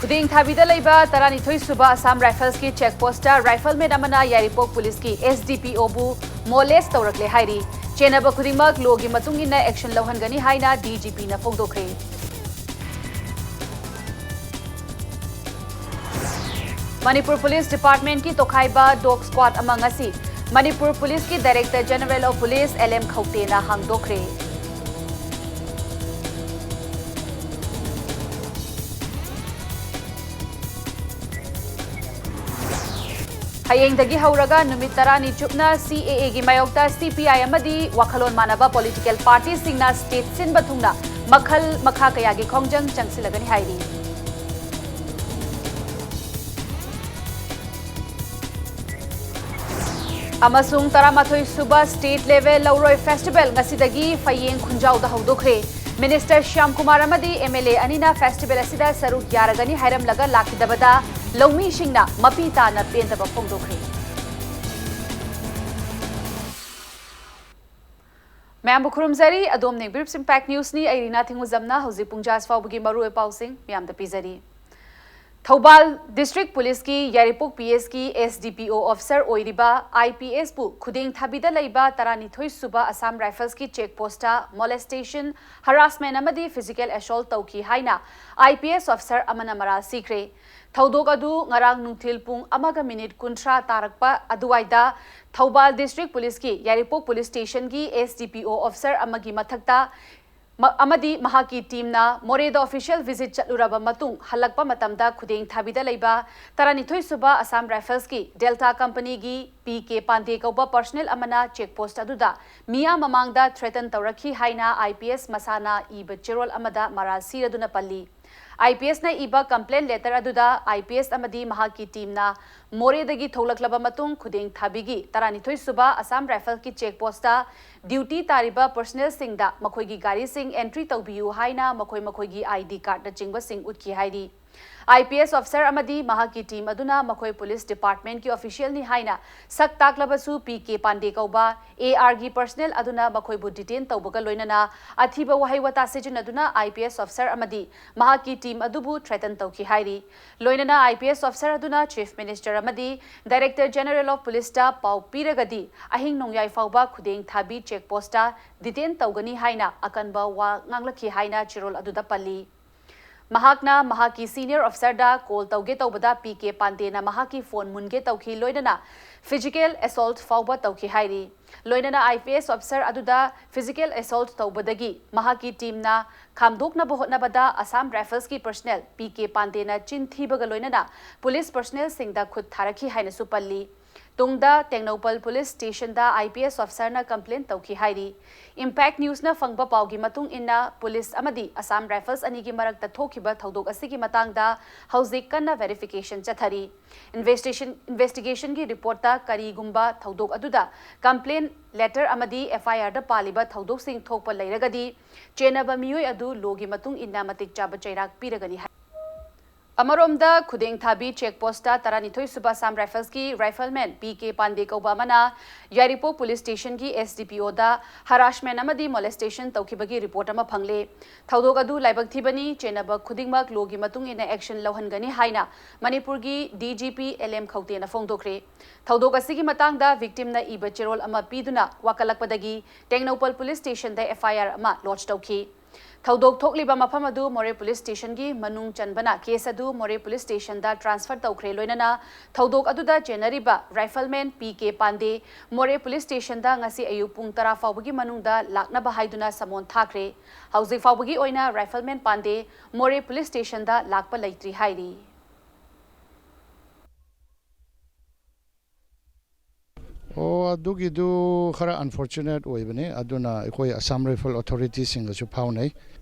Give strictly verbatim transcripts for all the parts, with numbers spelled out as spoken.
ꯈꯨꯗꯦꯡ ꯊꯥꯕꯤꯗ ꯂꯩꯕ ꯇꯔꯥꯅꯤꯊꯣꯏ ꯁꯨꯕ ꯑꯁꯥꯝ ꯔꯥꯏꯐꯜꯁꯀꯤ ꯆꯦꯛ ꯄꯣꯁꯇ ꯔꯥꯏꯐꯜꯃꯦꯟ ꯑꯃꯅ ꯌꯥꯏꯔꯤꯄꯣꯛ ꯄꯨꯂꯤꯁꯀꯤ ꯑꯦꯁ ꯗꯤ ꯄꯤ ꯑꯣꯕꯨ ꯃꯣꯂꯦꯁ ꯇꯧꯔꯛꯂꯦ ꯍꯥꯏꯔꯤ꯫ ꯆꯦꯟꯅꯕ ꯈꯨꯗꯤꯡꯃꯛ ꯂꯣꯒꯤ ꯃꯇꯨꯡ ꯏꯟꯅ ꯑꯦꯛꯁꯟ ꯂꯧꯍꯟꯒꯅꯤ ꯍꯥꯏꯅ ꯗꯤ ꯖꯤ ꯄꯤꯅ ꯐꯣꯡꯗꯣꯛꯈ꯭ꯔꯦ꯫ ꯃꯅꯤꯄꯨꯔ ꯄꯨꯂꯤꯁ ꯗꯤꯄꯥꯔꯠꯃꯦꯟꯠꯀꯤ ꯇꯣꯈꯥꯏꯕ ꯗꯣꯒ ꯁ꯭ꯀ꯭ꯋꯥꯗ ꯑꯃ ꯉꯁꯤ ꯃꯅꯤꯄꯨꯔ ꯄꯨꯂꯤꯁꯀꯤ director general of police L M ꯈꯧꯇꯦꯅ ꯍꯥꯡꯗꯣꯛꯈ꯭ꯔꯦ꯫ ꯍꯌꯦꯡꯗꯒꯤ ꯍꯧꯔꯒ ꯅꯨꯃꯤꯠ ꯇꯔꯥꯅꯤ ꯆꯨꯞꯅ ꯁꯤ ꯑꯦ ꯑꯦꯒꯤ ꯃꯥꯌꯣꯛꯇ ꯁꯤ ꯄꯤ ꯑꯥꯏ ꯑꯃꯗꯤ ꯋꯥꯈꯜꯂꯣꯟ ꯃꯥꯟꯅꯕ ꯄꯣꯂꯤꯇꯤꯀꯦꯜ ꯄꯥꯔꯇꯤꯁꯤꯡꯅ ꯁ꯭ꯇꯦꯠ ꯁꯤꯟꯕ ꯊꯨꯡꯅ ꯃꯈꯜ ꯃꯈꯥ ꯀꯌꯥꯒꯤ ꯈꯣꯡꯖꯪ ꯆꯪꯁꯤꯜꯂꯒꯅꯤ ꯍꯥꯏꯔꯤ꯫ ꯑꯃꯁꯨꯡ ꯇꯔꯥꯃꯥꯊꯣꯏ ꯁꯨꯕ ꯁ꯭ꯇꯦꯠ ꯂꯦꯚꯦꯜ ꯂꯧꯔꯣꯏ ꯐꯦꯁꯇꯤꯚꯦꯜ ꯉꯁꯤꯗꯒꯤ ꯐꯌꯦꯡ ꯈꯨꯟꯖꯥꯎꯗ ꯍꯧꯗꯣꯛꯈ꯭ꯔꯦ꯫ ꯃꯤꯅꯤꯁꯇꯔ ꯁ꯭ꯌꯥꯝ ꯀꯨꯃꯥꯔ ꯑꯃꯗꯤ ꯑꯦꯝ ꯑꯦꯜ ꯑꯦ ꯑꯅꯤꯅ ꯐꯦꯁꯇꯤꯚꯦꯜ ꯑꯁꯤꯗ ꯁꯔꯨꯛ ꯌꯥꯔꯒꯅꯤ ꯍꯥꯏꯔꯝꯂꯒ ꯂꯥꯛꯈꯤꯗꯕꯗ ꯂꯧꯃꯤꯁꯤꯡꯅ ꯃꯄꯤ ꯇꯥꯅ ꯄꯦꯟꯗꯕ ꯐꯣꯡꯗꯣꯛꯈ꯭ꯔꯦ꯫ ꯃꯌꯥꯝꯕꯨ ꯈꯨꯔꯨꯝꯖꯔꯤ꯫ ꯑꯗꯣꯝꯅ ꯌꯦꯡꯕꯤꯔꯤꯕꯁꯤ ꯏꯝꯄꯦꯛ ꯅ꯭ꯌꯨꯁꯅꯤ꯫ ꯑꯩ ꯔꯤꯅꯥ ꯊꯤꯡꯉꯨꯖꯝꯅ ꯍꯧꯖꯤꯛ ꯄꯨꯡꯖꯥꯁ ꯐꯥꯎꯕꯒꯤ ꯃꯔꯨꯑꯣꯏꯕ ꯄꯥꯎꯁꯤꯡ ꯃꯌꯥꯝꯗ ꯄꯤꯖꯔꯤ꯫ ꯊꯧꯕꯥꯜ ꯗꯤꯁꯇ꯭ꯔꯤꯛ ꯄꯨꯂꯤꯁꯀꯤ ꯌꯥꯏꯔꯤꯄꯣꯛ ꯄꯤ ꯑꯦꯁꯀꯤ ꯑꯦꯁ ꯗꯤ ꯄꯤ ꯑꯣ ꯑꯣꯐꯤꯁꯔ ꯑꯣꯏꯔꯤꯕ ꯑꯥꯏ ꯄꯤ ꯑꯦꯁꯄꯨ ꯈꯨꯗꯦꯡ ꯊꯥꯕꯤꯗ ꯂꯩꯕ ꯇꯔꯥꯅꯤꯊꯣꯏ ꯁꯨꯕ Assam ꯔꯥꯏꯐꯜꯁꯀꯤ check post molestation, harassment ꯑꯃꯗꯤ ꯐꯤꯖꯤꯀꯦꯜ ꯑꯦꯁꯣꯜꯠ ꯇꯧꯈꯤ ꯍꯥꯏꯅ ꯑꯥꯏ ꯄꯤ ꯑꯦꯁ ꯑꯣꯐꯤꯁꯔ ꯑꯃꯅ ꯃꯔꯥꯜ ꯁꯤꯈ꯭ꯔꯦ꯫ ꯊꯧꯗꯣꯛ ꯑꯗꯨ ꯉꯔꯥꯡ ꯅꯨꯡꯊꯤꯜ ꯄꯨꯡ ꯑꯃꯒ ꯃꯤꯅꯤꯠ ꯀꯨꯟꯊ꯭ꯔꯥ ꯇꯥꯔꯛꯄ ꯑꯗꯨꯋꯥꯏꯗ ꯊꯧꯕꯥꯜ ꯗꯤꯁꯇ꯭ꯔꯤꯛ ꯄꯨꯂꯤꯁꯀꯤ ꯌꯥꯏꯔꯤꯄꯣꯛ ꯄꯨꯂꯤꯁ ꯁ꯭ꯇꯦꯁꯟꯒꯤ ꯑꯦꯁ ꯗꯤ ꯄꯤ ꯑꯣ ꯑꯣꯐꯤꯁꯔ ꯑꯃꯒꯤ ꯃꯊꯛꯇ ꯃ-, ꯑꯃꯗꯤ ꯃꯍꯥꯛꯀꯤ ꯇꯤꯝꯅ ꯃꯣꯔꯦꯗ ꯑꯣꯐꯤꯁꯤꯌꯦꯜ ꯚꯤꯖꯤꯠ ꯆꯠꯂꯨꯔꯕ ꯃꯇꯨꯡ ꯍꯜꯂꯛꯄ ꯃꯇꯝꯗ ꯈꯨꯗꯦꯡ ꯊꯥꯕꯤꯗ ꯂꯩꯕ ꯇꯔꯥꯅꯤꯊꯣꯏ ꯁꯨꯕ ꯑꯁꯥꯝ ꯔꯥꯏꯐꯜꯁꯀꯤ ꯗꯦꯜꯇꯥ ꯀꯝꯄꯅꯤꯒꯤ ꯄꯤ ꯀꯦ ꯄꯥꯟꯗꯦ ꯀꯧꯕ ꯄꯔꯁꯅꯦꯜ ꯑꯃꯅ ꯆꯦꯛ ꯄꯣꯁꯠ ꯑꯗꯨꯗ ꯃꯤꯌꯥꯝ ꯃꯃꯥꯡꯗ ꯊ꯭ꯔꯦꯇꯟ ꯇꯧꯔꯛꯈꯤ ꯍꯥꯏꯅ ꯑꯥꯏ ꯄꯤ ꯑꯦꯁ ꯃꯁꯥꯅ ꯏꯕ ꯆꯦꯔꯣꯜ ꯑꯃꯗ ꯃꯔꯥꯜ ꯁꯤꯔꯗꯨꯅ ꯄꯜꯂꯤ꯫ ꯑꯥꯏ ꯄꯤ ꯑꯦꯁꯅ ꯏꯕ ꯀꯝꯄ꯭ꯂꯦꯟ ꯂꯦꯇꯔ ꯑꯗꯨꯗ ꯑꯥꯏ ꯄꯤ ꯑꯦꯁ ꯑꯃꯗꯤ ꯃꯍꯥꯛꯀꯤ ꯇꯤꯝꯅ ꯃꯣꯔꯦꯗꯒꯤ ꯊꯣꯛꯂꯛꯂꯕ ꯃꯇꯨꯡ ꯈꯨꯗꯦꯡ ꯊꯥꯕꯤꯒꯤ ꯇꯔꯥꯅꯤꯊꯣꯏ ꯁꯨꯕ ꯑꯁꯥꯝ ꯔꯥꯏꯐꯜꯁꯀꯤ ꯆꯦꯛ ꯄꯣꯁꯇ ꯗ꯭ꯌꯨꯇꯤ ꯇꯥꯔꯤꯕ ꯄꯔꯁꯅꯦꯜꯁꯤꯡꯗ ꯃꯈꯣꯏꯒꯤ ꯒꯥꯔꯤꯁꯤꯡ ꯑꯦꯟꯇ꯭ꯔꯤ ꯇꯧꯕꯤꯌꯨ ꯍꯥꯏꯅ ꯃꯈꯣꯏ ꯃꯈꯣꯏꯒꯤ ꯑꯥꯏ ꯗꯤ ꯀꯥꯔꯗꯅꯆꯤꯡꯕꯁꯤꯡ ꯎꯠꯈꯤ ꯍꯥꯏꯔꯤ꯫ ꯑꯥꯏ ꯄꯤ ꯑꯦꯁ ꯑꯣꯐꯤꯁꯥꯔ ꯑꯃꯗꯤ ꯃꯍꯥꯛꯀꯤ ꯇꯤꯝ ꯑꯗꯨꯅ ꯃꯈꯣꯏ ꯄꯨꯂꯤꯁ ꯗꯤꯄꯥꯔꯠꯃꯦꯟꯠꯀꯤ ꯑꯣꯐꯤꯁꯤꯌꯦꯜꯅꯤ ꯍꯥꯏꯅ ꯁꯛ ꯇꯥꯛꯂꯕꯁꯨ, ꯄꯤ ꯀꯦ ꯄꯥꯟꯗꯦ ꯀꯧꯕ ꯑꯦ ꯑꯥꯔꯒꯤ ꯄꯔꯁꯅꯦꯜ ꯑꯗꯨꯅ ꯃꯈꯣꯏꯕꯨ ꯗꯤꯇꯦꯟ ꯇꯧꯕꯒ ꯂꯣꯏꯅꯅ ꯑꯊꯤꯕ ꯋꯥꯍꯩ ꯋꯥꯇꯥ ꯁꯤꯖꯤꯟꯅꯗꯨꯅ ꯑꯥꯏ ꯄꯤ ꯑꯦꯁ ꯑꯣꯐꯤꯁꯥꯔ ꯑꯃꯗꯤ ꯃꯍꯥꯛꯀꯤ ꯇꯤꯝ ꯑꯗꯨꯕꯨ ꯊ꯭ꯔꯦꯇꯟ ꯇꯧꯈꯤ ꯍꯥꯏꯔꯤ꯫ ꯂꯣꯏꯅꯅ ꯑꯥꯏ ꯄꯤ ꯑꯦꯁ ꯑꯣꯐꯤꯁꯥꯔ ꯑꯗꯨꯅ ꯆꯤꯐ ꯃꯤꯅꯤꯁꯇꯔ ꯑꯃꯗꯤ ꯗꯥꯏꯔꯦꯛꯇꯔ ꯖꯦꯅꯔꯦꯜ ꯑꯣꯐ ꯄꯨꯂꯤꯁꯇ ꯄꯥꯎ ꯄꯤꯔꯒꯗꯤ ꯑꯍꯤꯡ ꯅꯣꯡꯌꯥꯏ ꯐꯥꯎꯕ ꯈꯨꯗꯦꯡ ꯊꯥꯕꯤ ꯆꯦꯛ ꯄꯣꯁꯇ ꯗꯤꯇꯦꯟ ꯇꯧꯒꯅꯤ ꯍꯥꯏꯅ ꯑꯀꯟꯕ ꯋꯥ ꯉꯥꯡꯂꯛꯈꯤ ꯍꯥꯏꯅ ꯆꯦꯔꯣꯜ ꯑꯗꯨꯗ ꯄꯜꯂꯤ꯫ ꯃꯍꯥꯛꯅ ꯃꯍꯥꯛꯀꯤ ꯁꯤꯅꯤꯌꯔ ꯑꯣꯐꯤꯁꯥꯔꯗ ꯀꯣꯜ ꯇꯧꯒꯦ ꯇꯧꯕꯗ ꯄꯤ ꯀꯦ ꯄꯥꯟꯗꯦꯅ ꯃꯍꯥꯛꯀꯤ ꯐꯣꯟ ꯃꯨꯟꯒꯦ ꯇꯧꯈꯤ, ꯂꯣꯏꯅꯅ ꯐꯤꯖꯤꯀꯦꯜ ꯑꯦꯁꯣꯜꯠ ꯐꯥꯎꯕ ꯇꯧꯈꯤ ꯍꯥꯏꯔꯤ꯫ ꯂꯣꯏꯅꯅ ꯑꯥꯏ ꯄꯤ ꯑꯦꯁ ꯑꯣꯐꯤꯁꯥꯔ ꯑꯗꯨꯗ ꯐꯤꯖꯤꯀꯦꯜ ꯑꯦꯁꯣꯜꯠ ꯇꯧꯕꯗꯒꯤ ꯃꯍꯥꯛꯀꯤ ꯇꯤꯝꯅ ꯈꯥꯝꯗꯣꯛꯅꯕ ꯍꯣꯠꯅꯕꯗ ꯑꯁꯥꯝ ꯔꯥꯏꯐꯜꯁꯀꯤ ꯄꯔꯁꯅꯦꯜ ꯄꯤ ꯀꯦ ꯄꯥꯟꯗꯦꯅ ꯆꯤꯟ ꯊꯤꯕꯒ ꯂꯣꯏꯅꯅ ꯄꯨꯂꯤꯁ ꯄꯔꯁꯅꯦꯜꯁꯤꯡꯗ ꯈꯨꯠ ꯊꯥꯔꯛꯈꯤ ꯍꯥꯏꯅꯁꯨ ꯄꯜꯂꯤ꯫ ꯇꯨꯡꯗ ꯇꯦꯡꯅꯧꯄꯜ ꯄꯨꯂꯤꯁ ꯁ꯭ꯇꯦꯁꯟꯗ ꯑꯥꯏ ꯄꯤ ꯑꯦꯁ ꯑꯣꯐꯤꯁꯥꯔꯅ ꯀꯝꯄ꯭ꯂꯦꯟ ꯇꯧꯈꯤ ꯍꯥꯏꯔꯤ꯫ ꯏꯝꯄꯦꯛ ꯅ꯭ꯌꯨꯁꯅ ꯐꯪꯕ ꯄꯥꯎꯒꯤ ꯃꯇꯨꯡ ꯏꯟꯅ, ꯄꯨꯂꯤꯁ ꯑꯃꯗꯤ ꯑꯁꯥꯝ ꯔꯥꯏꯐꯜꯁ ꯑꯅꯤꯒꯤ ꯃꯔꯛꯇ ꯊꯣꯛꯈꯤꯕ ꯊꯧꯗꯣꯛ ꯑꯁꯤꯒꯤ ꯃꯇꯥꯡꯗ ꯍꯧꯖꯤꯛ ꯀꯟꯅ ꯚꯦꯔꯤꯐꯤꯀꯦꯁꯟ ꯆꯠꯊꯔꯤ꯫ ꯏꯟꯚꯦꯁꯇꯤꯒꯦꯁꯟ, ꯏꯟꯚꯦꯁꯇꯤꯒꯦꯁꯟꯒꯤ ꯔꯤꯄꯣꯔꯠꯇ ꯀꯔꯤꯒꯨꯝꯕ ꯊꯧꯗꯣꯛ ꯑꯗꯨꯗ ꯀꯝꯄ꯭ꯂꯦꯟ ꯂꯦꯇꯔ ꯑꯃꯗꯤ ꯑꯦꯐ ꯑꯥꯏ ꯑꯥꯔꯗ ꯄꯥꯜꯂꯤꯕ ꯊꯧꯗꯣꯛꯁꯤꯡ ꯊꯣꯛꯄ ꯂꯩꯔꯒꯗꯤ, ꯆꯦꯟꯅꯕ ꯃꯤꯑꯣꯏ ꯑꯗꯨ ꯂꯣꯒꯤ ꯃꯇꯨꯡ ꯏꯟꯅ ꯃꯇꯤꯛ ꯆꯥꯕ ꯆꯩꯔꯥꯛ ꯄꯤꯔꯒꯅꯤ ꯍꯥꯏ꯫ ꯑꯃꯔꯣꯝꯗ, ꯈꯨꯗꯦꯡ ꯊꯥꯕꯤ ꯆꯦꯛ ꯄꯣꯁꯇ ꯇꯔꯥꯅꯤꯊꯣꯏ ꯁꯨꯕ ꯑꯁꯥꯝ ꯔꯥꯏꯐꯜꯁꯀꯤ ꯔꯥꯏꯐꯜꯃꯦꯟ ꯄꯤ ꯀꯦ ꯄꯥꯟꯗꯦ ꯀꯧꯕ ꯑꯃꯅ ꯌꯥꯏꯔꯤꯄꯣꯛ ꯄꯨꯂꯤꯁ ꯁ꯭ꯇꯦꯁꯟꯒꯤ ꯑꯦꯁ ꯗꯤ ꯄꯤ ꯑꯣꯗ ꯍꯔꯥꯁꯃꯦꯟ ꯑꯃꯗꯤ ꯃꯣꯂꯦꯁꯇꯦꯁꯟ ꯇꯧꯈꯤꯕꯒꯤ ꯔꯤꯄꯣꯔꯠ ꯑꯃ ꯐꯪꯂꯦ꯫ ꯊꯧꯗꯣꯛ ꯑꯗꯨ ꯂꯥꯏꯕꯛ ꯊꯤꯕꯅꯤ, ꯆꯦꯟꯅꯕ ꯈꯨꯗꯤꯡꯃꯛ ꯂꯣꯒꯤ ꯃꯇꯨꯡ ꯏꯟꯅ ꯑꯦꯛꯁꯟ ꯂꯧꯍꯟꯒꯅꯤ ꯍꯥꯏꯅ ꯃꯅꯤꯄꯨꯔꯒꯤ D G P L M ꯈꯧꯇꯦꯅ ꯐꯣꯡꯗꯣꯛꯈ꯭ꯔꯦ꯫ ꯊꯧꯗꯣꯛ ꯑꯁꯤꯒꯤ ꯃꯇꯥꯡꯗ ꯚꯤꯛꯇꯤꯝꯅ ꯏꯕ ꯆꯦꯔꯣꯜ ꯑꯃ ꯄꯤꯗꯨꯅ ꯋꯥꯀꯠꯂꯛꯄꯗꯒꯤ ꯇꯦꯡꯅꯧꯄꯜ ꯄꯨꯂꯤꯁ ꯁ꯭ꯇꯦꯁꯟꯗ ꯑꯦꯐ ꯑꯥꯏ ꯑꯥꯔ ꯑꯃ ꯂꯣꯗꯖ ꯇꯧꯈꯤ꯫ ꯊꯧꯗꯣꯛ ꯊꯣꯛꯂꯤꯕ ꯃꯐꯝ ꯑꯗꯨ ꯃꯣꯔꯦ ꯄꯨꯂꯤꯁ ꯁ꯭ꯇꯦꯁꯟꯒꯤ ꯃꯅꯨꯡ ꯆꯟꯕꯅ ꯀꯦꯁ ꯑꯗꯨ ꯃꯣꯔꯦ ꯄꯨꯂꯤꯁ ꯁ꯭ꯇꯦꯁꯟꯗ ꯇ꯭ꯔꯥꯟꯁꯐꯔ ꯇꯧꯈ꯭ꯔꯦ, ꯂꯣꯏꯅꯅ ꯊꯧꯗꯣꯛ ꯑꯗꯨꯗ ꯆꯦꯟꯅꯔꯤꯕ ꯔꯥꯏꯐꯜꯃꯦꯟ ꯄꯤ ꯀꯦ ꯄꯥꯟꯗꯦ ꯃꯣꯔꯦ ꯄꯨꯂꯤꯁ ꯁ꯭ꯇꯦꯁꯟꯗ ꯉꯁꯤ ꯑꯌꯨꯛ ꯄꯨꯡ ꯇꯔꯥ ꯐꯥꯎꯕꯒꯤ ꯃꯅꯨꯡꯗ ꯂꯥꯛꯅꯕ ꯍꯥꯏꯗꯨꯅ ꯁꯃꯣꯟ ꯊꯥꯈ꯭ꯔꯦ꯫ ꯍꯧꯖꯤꯛ ꯐꯥꯎꯕꯒꯤ ꯑꯣꯏꯅ ꯔꯥꯏꯐꯜꯃꯦꯟ ꯄꯥꯟꯗꯦ ꯃꯣꯔꯦ ꯄꯨꯂꯤꯁ ꯁ꯭ꯇꯦꯁꯟꯗ ꯂꯥꯛꯄ ꯂꯩꯇ꯭ꯔꯤ ꯍꯥꯏꯔꯤ꯫ ꯑꯣ, ꯑꯗꯨꯒꯤꯗꯨ ꯈꯔ ꯑꯟꯐꯣꯔꯆꯨꯅꯦꯠ ꯑꯣꯏꯕꯅꯤ꯫ ꯑꯗꯨꯅ ꯑꯩꯈꯣꯏ ꯑꯁꯥꯝ ꯔꯥꯏꯐꯜ ꯑꯣꯊꯣꯔꯤꯇꯤꯁꯤꯡꯒꯁꯨ ꯐꯥꯎꯅꯩ꯫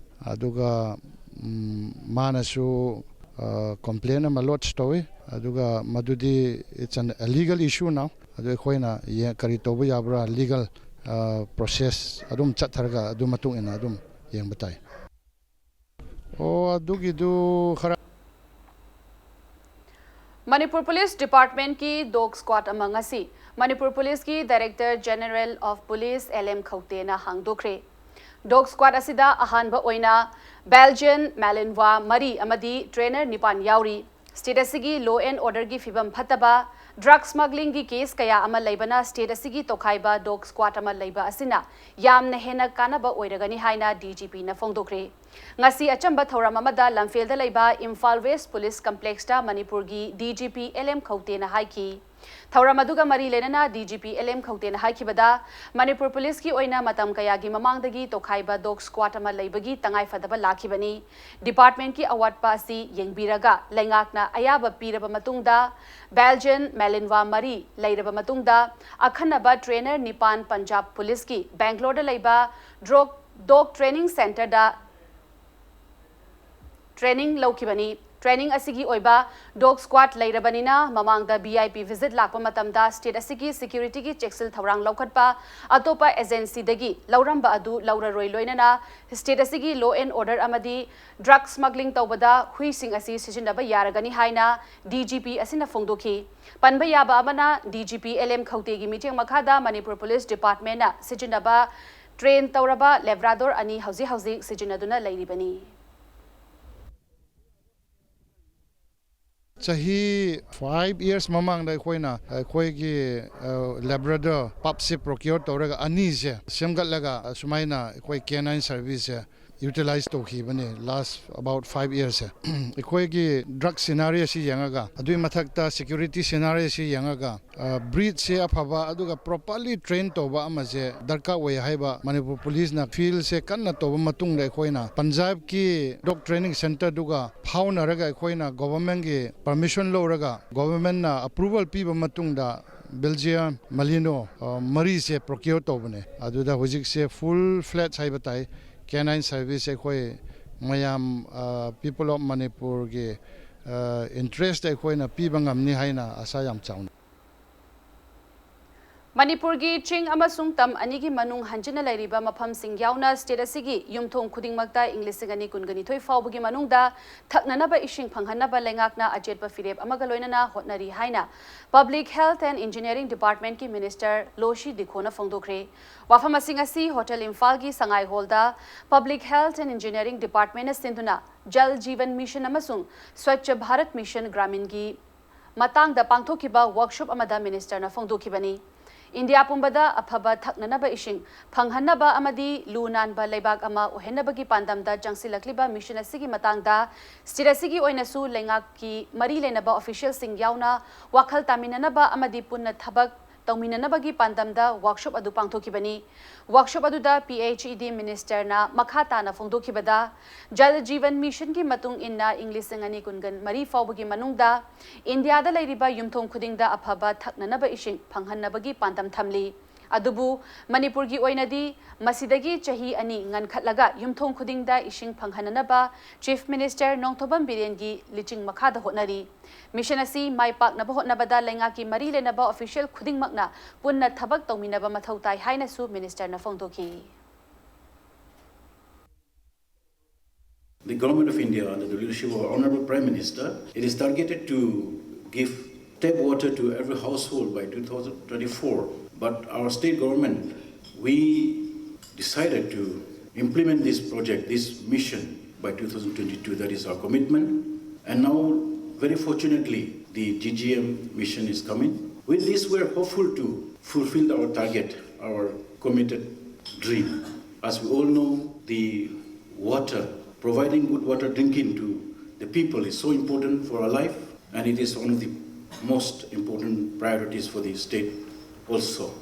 ꯑꯗꯨꯒ, ꯎꯝ, ꯃꯥꯅꯁꯨ, ꯑ, ꯀꯝꯄ꯭ꯂꯦꯟ ꯑꯃ ꯂꯣꯗꯖ ꯇꯧꯏ꯫ ꯑꯗꯨꯒ ꯃꯗꯨꯗꯤ it's an illegal issue now꯫ ꯑꯗꯨ ꯑꯩꯈꯣꯏꯅ ꯌꯦ-, ꯀꯔꯤ ꯇꯧꯕ ꯌꯥꯕ꯭ꯔꯥ, ꯂꯤꯒꯜ, ꯑ, ꯄ꯭ꯔꯣꯁꯦꯁ ꯑꯗꯨꯝ ꯆꯠꯊꯔꯒ ꯑꯗꯨ ꯃꯇꯨꯡ ꯏꯟꯅ ꯑꯗꯨꯝ ꯌꯦꯡꯕ ꯇꯥꯏ꯫ ꯑꯣ, ꯑꯗꯨꯒꯤꯗꯨ ꯈꯔ ꯃꯅꯤꯄꯨꯔ ꯄꯨꯂꯤꯁ ꯗꯤꯄꯥꯔꯠꯃꯦꯟꯠꯀꯤ ꯗꯣꯒ ꯁ꯭ꯀ꯭ꯋꯥꯗ ꯑꯃ ꯉꯁꯤ ꯃꯅꯤꯄꯨꯔ ꯄꯨꯂꯤꯁꯀꯤ director general of police L M ꯈꯧꯇꯦꯅ ꯍꯥꯡꯗꯣꯛꯈ꯭ꯔꯦ꯫ ꯗꯣꯒ ꯁ꯭ꯀ꯭ꯋꯥꯗ ꯑꯁꯤꯗ ꯑꯍꯥꯟꯕ ꯑꯣꯏꯅ ꯕꯦꯜꯖꯤꯌꯟ ꯃꯦꯂꯤꯟꯋꯥ ꯃꯔꯤ ꯑꯃꯗꯤ ꯇ꯭ꯔꯦꯅꯔ ꯅꯤꯄꯥꯟ ꯌꯥꯎꯔꯤ꯫ ꯁ꯭ꯇꯦꯠ ꯑꯁꯤꯒꯤ ꯂꯣ ꯑꯦꯟ ꯑꯣꯔꯗꯔꯒꯤ ꯐꯤꯕꯝ ꯐꯠꯇꯕ, ꯗ꯭ꯔꯒ ꯁ꯭ꯃꯒ꯭ꯂꯤꯡꯒꯤ ꯀꯦꯁ ꯀꯌꯥ ꯑꯃ ꯂꯩꯕꯅ ꯁ꯭ꯇꯦꯠ ꯑꯁꯤꯒꯤ ꯇꯣꯈꯥꯏꯕ ꯗꯣꯒ ꯁ꯭ꯀ꯭ꯋꯥꯗ ꯑꯃ ꯂꯩꯕ ꯑꯁꯤꯅ ꯌꯥꯝꯅ ꯍꯦꯟꯅ ꯀꯥꯟꯅꯕ ꯑꯣꯏꯔꯒꯅꯤ ꯍꯥꯏꯅ ꯗꯤ ꯖꯤ ꯄꯤꯅ ꯐꯣꯡꯗꯣꯛꯈ꯭ꯔꯦ꯫ ꯉꯁꯤ ꯑꯆꯝꯕ ꯊꯧꯔꯝ ꯑꯃꯗ ꯂꯝꯐꯦꯜꯗ ꯂꯩꯕ ꯏꯝꯐꯥꯜ ꯋꯦꯁ ꯄꯨꯂꯤꯁ ꯀꯝꯄ꯭ꯂꯦꯛꯁꯇ ꯃꯅꯤꯄꯨꯔꯒꯤ D G P L M ꯈꯧꯇꯦꯅ ꯍꯥꯏꯈꯤ꯫ ꯊꯧꯔꯝ ꯑꯗꯨꯒ ꯃꯔꯤ ꯂꯩꯅꯅ D G P L M ꯈꯧꯇꯦꯅ ꯍꯥꯏꯈꯤꯕꯗ, ꯃꯅꯤꯄꯨꯔ ꯄꯨꯂꯤꯁꯀꯤ ꯑꯣꯏꯅ ꯃꯇꯝ ꯀꯌꯥꯒꯤ ꯃꯃꯥꯡꯗꯒꯤ ꯇꯣꯈꯥꯏꯕ ꯗꯣꯒ ꯁ꯭ꯀ꯭ꯋꯥꯗ ꯑꯃ ꯂꯩꯕꯒꯤ ꯇꯉꯥꯏꯐꯗꯕ ꯂꯥꯛꯈꯤꯕꯅꯤ꯫ ꯗꯤꯄꯥꯔꯠꯃꯦꯟꯠꯀꯤ ꯑꯋꯥꯠꯄ ꯑꯁꯤ ꯌꯦꯡꯕꯤꯔꯒ ꯂꯩꯉꯥꯛꯅ ꯑꯌꯥꯕ ꯄꯤꯔꯕ ꯃꯇꯨꯡꯗ, ꯕꯦꯜꯖꯤꯌꯟ ꯃꯦꯂꯤꯟꯋꯥ ꯃꯔꯤ ꯂꯩꯔꯕ ꯃꯇꯨꯡꯗ, ꯑꯈꯟꯅꯕ ꯇ꯭ꯔꯦꯅꯔ ꯅꯤꯄꯥꯟ ꯄꯟꯖꯥꯕ ꯄꯨꯂꯤꯁꯀꯤ ꯕꯦꯡꯒ꯭ꯂꯣꯔꯗ ꯂꯩꯕ ꯗ꯭ꯔꯣꯒ ꯗꯣꯒ ꯇ꯭ꯔꯦꯅꯤꯡ ꯁꯦꯟꯇꯔꯗ ꯇ꯭ꯔꯦꯅꯤꯡ ꯂꯧꯈꯤꯕꯅꯤ꯫ ꯇ꯭ꯔꯦꯅꯤꯡ ꯑꯁꯤꯒꯤ ꯑꯣꯏꯕ ꯗꯣꯒ ꯁ꯭ꯀ꯭ꯋꯥꯗ ꯂꯩꯔꯕꯅꯤꯅ, ꯃꯃꯥꯡꯗ ꯚꯤ ꯑꯥꯏ ꯄꯤ ꯚꯤꯖꯤꯠ ꯂꯥꯛꯄ ꯃꯇꯝꯗ ꯁ꯭ꯇꯦꯠ ꯑꯁꯤꯒꯤ ꯁꯦꯀ꯭ꯌꯨꯔꯤꯇꯤꯒꯤ ꯆꯦꯛꯁꯤꯜ ꯊꯧꯔꯥꯡ ꯂꯧꯈꯠꯄ ꯑꯇꯣꯞꯄ ꯑꯦꯖꯦꯟꯁꯤꯗꯒꯤ ꯂꯧꯔꯝꯕ ꯑꯗꯨ ꯂꯧꯔꯔꯣꯏ, ꯂꯣꯏꯅꯅ ꯁ꯭ꯇꯦꯠ ꯑꯁꯤꯒꯤ ꯂꯣ ꯑꯦꯟ ꯑꯣꯔꯗꯔ ꯑꯃꯗꯤ ꯗ꯭ꯔꯒ ꯁ꯭ꯃꯒ꯭ꯂꯤꯡ ꯇꯧꯕꯗ ꯍꯨꯏꯁꯤꯡ ꯑꯁꯤ ꯁꯤꯖꯤꯟꯅꯕ ꯌꯥꯔꯒꯅꯤ ꯍꯥꯏꯅ ꯗꯤ ꯖꯤ ꯄꯤ ꯑꯁꯤꯅ ꯐꯣꯡꯗꯣꯛꯈꯤ꯫ ꯄꯟꯕ ꯌꯥꯕ ꯑꯃꯅ, ꯗꯤ ꯖꯤ ꯄꯤ ꯑꯦꯜ ꯑꯦꯝ ꯈꯧꯇꯦꯒꯤ ꯃꯤꯠꯌꯦꯡ ꯃꯈꯥꯗ ꯃꯅꯤꯄꯨꯔ ꯄꯨꯂꯤꯁ ꯗꯤꯄꯥꯔꯠꯃꯦꯟꯠꯅ ꯁꯤꯖꯤꯟꯅꯕ ꯇ꯭ꯔꯦꯟ ꯇꯧꯔꯕ ꯂꯦꯕ꯭ꯔꯥꯗꯣꯔ ꯑꯅꯤ ꯍꯧꯖꯤꯛ ꯍꯧꯖꯤꯛ ꯁꯤꯖꯤꯟꯅꯗꯨꯅ ꯂꯩꯔꯤꯕꯅꯤ꯫ ꯆꯍꯤ ꯐꯥꯏꯚ ꯏꯌꯔꯁ ꯃꯃꯥꯡꯗ ꯑꯩꯈꯣꯏꯅ ꯑꯩꯈꯣꯏꯒꯤ ꯂꯦꯕ꯭ꯔꯥꯗꯣꯔ ꯄꯞꯁꯦ ꯄ꯭ꯔꯣꯀ꯭ꯌꯣꯔ ꯇꯧꯔꯒ ꯑꯅꯤꯁꯦ ꯁꯦꯝꯒꯠꯂꯒ ꯑꯁꯨꯃꯥꯏꯅ ꯑꯩꯈꯣꯏ ꯀꯦ ꯅꯥꯏꯟ ꯁꯔꯚꯤꯁꯁꯦ ꯌꯨꯇꯤꯂꯥꯏꯁ ꯇꯧꯈꯤꯕꯅꯦ, ꯂꯥꯁ ꯑꯕꯥꯎꯠ ꯐꯥꯏꯚ ꯏꯌꯔꯁꯁꯦ꯫ ꯑꯩꯈꯣꯏꯒꯤ ꯗ꯭ꯔꯒ ꯁꯤꯅꯥꯔꯤ ꯑꯁꯤ ꯌꯦꯡꯉꯒ, ꯑꯗꯨꯒꯤ ꯃꯊꯛꯇ ꯁꯦꯀ꯭ꯌꯨꯔꯤꯇꯤ ꯁꯤꯅꯥꯔꯤ ꯑꯁꯤ ꯌꯦꯡꯉꯒ, ꯕ꯭ꯔꯤꯗꯁꯦ ꯑꯐꯕ ꯑꯗꯨꯒ ꯄ꯭ꯔꯣꯄꯔꯂꯤ ꯇ꯭ꯔꯦꯟ ꯇꯧꯕ ꯑꯃꯁꯦ ꯗꯔꯀꯥꯔ ꯑꯣꯏ ꯍꯥꯏꯕ ꯃꯅꯤꯄꯨꯔ ꯄꯨꯂꯤꯁꯅ ꯐꯤꯜꯁꯦ ꯀꯟꯅ ꯇꯧꯕ ꯃꯇꯨꯡꯗ, ꯑꯩꯈꯣꯏꯅ ꯄꯟꯖꯥꯕꯀꯤ ꯗꯣꯒ ꯇ꯭ꯔꯦꯅꯤꯡ ꯁꯦꯟꯇꯔꯗꯨꯒ ꯐꯥꯎꯅꯔꯒ ꯑꯩꯈꯣꯏꯅ ꯒꯣꯚꯔꯟꯃꯦꯟꯠꯀꯤ ꯄꯔꯃꯤꯁꯟ ꯂꯧꯔꯒ, ꯒꯣꯚꯔꯟꯃꯦꯟꯠꯅ ꯑꯦꯄ꯭ꯔꯨꯚꯦꯜ ꯄꯤꯕ ꯃꯇꯨꯡꯗ ꯕꯦꯜꯖꯤꯌꯝ ꯃꯦꯂꯤꯟꯋꯥ ꯃꯔꯤꯁꯦ ꯄ꯭ꯔꯣꯀ꯭ꯌꯣꯔ ꯇꯧꯕꯅꯦ꯫ ꯑꯗꯨꯗ ꯍꯧꯖꯤꯛꯁꯦ ꯐꯨꯜ ꯐ꯭ꯂꯦꯖ ꯍꯥꯏꯕ ꯇꯥꯏ, ꯀꯦ ꯅꯥꯏꯟ ꯁꯔꯚꯤꯁ ꯑꯩꯈꯣꯏ ꯃꯌꯥꯝ, ꯄꯤꯄꯜ ꯑꯣꯐ ꯃꯅꯤꯄꯨꯔꯒꯤ ꯏꯟꯇꯔꯦꯁꯇ ꯑꯩꯈꯣꯏꯅ ꯄꯤꯕ ꯉꯝꯅꯤ ꯍꯥꯏꯅ ꯑꯁꯥ ꯌꯥꯝ ꯆꯥꯎꯅ꯫ ꯃꯅꯤꯄꯨꯔꯒꯤ ꯆꯤꯡ ꯑꯃꯁꯨꯡ ꯇꯝ ꯑꯅꯤꯒꯤ ꯃꯅꯨꯡ ꯍꯟꯖꯤꯟꯅ ꯂꯩꯔꯤꯕ ꯃꯐꯝꯁꯤꯡ ꯌꯥꯎꯅ state ꯑꯁꯤꯒꯤ ꯌꯨꯝꯊꯣꯡ ꯈꯨꯗꯤꯡꯃꯛꯇ ꯏꯪ ꯂꯤꯁꯤꯡ ꯑꯅꯤ ꯀꯨꯟꯒ ꯅꯤꯊꯣꯏ ꯐꯥꯎꯕꯒꯤ ꯃꯅꯨꯡꯗ ꯊꯛꯅꯅꯕ ꯏꯁꯤꯡ ꯐꯪꯍꯟꯅꯕ ꯂꯩꯉꯥꯛꯅ ꯑꯆꯦꯠꯄ ꯐꯤꯔꯦꯞ ꯑꯃꯒ ꯂꯣꯏꯅꯅ ꯍꯣꯠꯅꯔꯤ ꯍꯥꯏꯅ Public Health and Engineering Department ꯀꯤ Minister ꯂꯣꯁꯤ ꯗꯤꯈꯣꯅ ꯐꯣꯡꯗꯣꯛꯈ꯭ꯔꯦ꯫ ꯋꯥꯐꯝ ꯑꯁꯤꯡ ꯑꯁꯤ Hotel ꯏꯝꯐꯥꯜꯒꯤ ꯁꯉꯥꯏ ꯍꯣꯜꯗ Public Health and Engineering Department ꯅ ꯁꯤꯟꯗꯨꯅ Jal Jeevan Mission ꯑꯃꯁꯨꯡ Swachh Bharat Mission Gramin ꯒꯤ ꯃꯇꯥꯡꯗ ꯄꯥꯡꯊꯣꯛꯈꯤꯕ workshop ꯑꯃꯗ minister ꯅ ꯐꯣꯡꯗꯣꯛꯈꯤꯕꯅꯤ꯫ ꯏꯟꯗꯤꯌꯥ ꯄꯨꯝꯕꯗ ꯑꯐꯕ ꯊꯛꯅꯅꯕ ꯏꯁꯤꯡ ꯐꯪꯍꯟꯅꯕ ꯑꯃꯗꯤ ꯂꯨ ꯅꯥꯟꯕ ꯂꯩꯕꯥꯛ ꯑꯃ ꯑꯣꯏꯍꯟꯅꯕꯒꯤ ꯄꯥꯟꯗꯝꯗ ꯆꯪꯁꯤꯜꯂꯛꯂꯤꯕ mission ꯑꯁꯤꯒꯤ ꯃꯇꯥꯡꯗ state ꯑꯁꯤꯒꯤ ꯑꯣꯏꯅꯁꯨ ꯂꯩꯉꯥꯛꯀꯤ ꯃꯔꯤ ꯂꯩꯅꯕ official ꯁꯤꯡ ꯌꯥꯎꯅ ꯋꯥꯈꯜ ꯇꯥꯃꯤꯟꯅꯅꯕ ꯑꯃꯗꯤ ꯄꯨꯟꯅ ꯊꯕꯛ ꯇꯧꯃꯤꯟꯅꯅꯕꯒꯤ ꯄꯥꯟꯗꯝꯗ workshop ꯑꯗꯨ ꯄꯥꯡꯊꯣꯛꯈꯤꯕꯅꯤ꯫ Workshop ꯑꯗꯨꯗ P H E D minister ꯅ ꯃꯈꯥ ꯇꯥꯅ ꯐꯣꯡꯗꯣꯛꯈꯤꯕꯗ, Jal Jeevan Mission ꯒꯤ ꯃꯇꯨꯡ ꯏꯟꯅ ꯏꯪ ꯂꯤꯁꯤꯡ ꯑꯅꯤ ꯀꯨꯟꯒ ꯃꯔꯤ ꯐꯥꯎꯕꯒꯤ ꯃꯅꯨꯡꯗ ꯏꯟꯗꯤꯌꯥꯗ ꯂꯩꯔꯤꯕ ꯌꯨꯝꯊꯣꯡ ꯈꯨꯗꯤꯡꯗ ꯑꯐꯕ ꯊꯛꯅꯅꯕ ꯏꯁꯤꯡ ꯐꯪꯍꯟꯅꯕꯒꯤ ꯄꯥꯟꯗꯝ ꯊꯝꯂꯤ꯫ ꯑꯗꯨꯕꯨ ꯃꯅꯤꯄꯨꯔꯒꯤ ꯑꯣꯏꯅꯗꯤ ꯃꯁꯤꯗꯒꯤ ꯆꯍꯤ ꯑꯅꯤ ꯉꯟꯈꯠꯂꯒ ꯌꯨꯝꯊꯣꯡ ꯈꯨꯗꯤꯡꯗ ꯏꯁꯤꯡ ꯐꯪꯍꯟꯅꯅꯕ Chief Minister ꯅꯣꯡꯊꯣꯝꯕꯝ ꯕꯤꯔꯦꯟꯒꯤ ꯂꯤꯆꯤꯡ ꯃꯈꯥꯗ ꯍꯣꯠꯅꯔꯤ꯫ Mission ꯑꯁꯤ ꯃꯥꯏ ꯄꯥꯛꯅꯕ ꯍꯣꯠꯅꯕꯗ ꯂꯩꯉꯥꯛꯀꯤ ꯃꯔꯤ ꯂꯩꯅꯕ official ꯈꯨꯗꯤꯡꯃꯛꯅ ꯄꯨꯟꯅ ꯊꯕꯛ ꯇꯧꯃꯤꯟꯅꯕ ꯃꯊꯧ ꯇꯥꯏ ꯍꯥꯏꯅꯁꯨ minister ꯅ ꯐꯣꯡꯗꯣꯛꯈꯤ꯫ The Government of India, under the leadership of our Honorable Prime Minister, it is targeted to give tap water to every household by two thousand twenty-four. But our state government, we decided to implement this project, this mission, by two thousand twenty-two. That is our commitment. And now, very fortunately, the G G M mission is coming. With this, we are hopeful to fulfill our target, our committed dream. As we all know, the water, providing good water drinking to the people is so important for our life, and it is one of the most important priorities for the state also.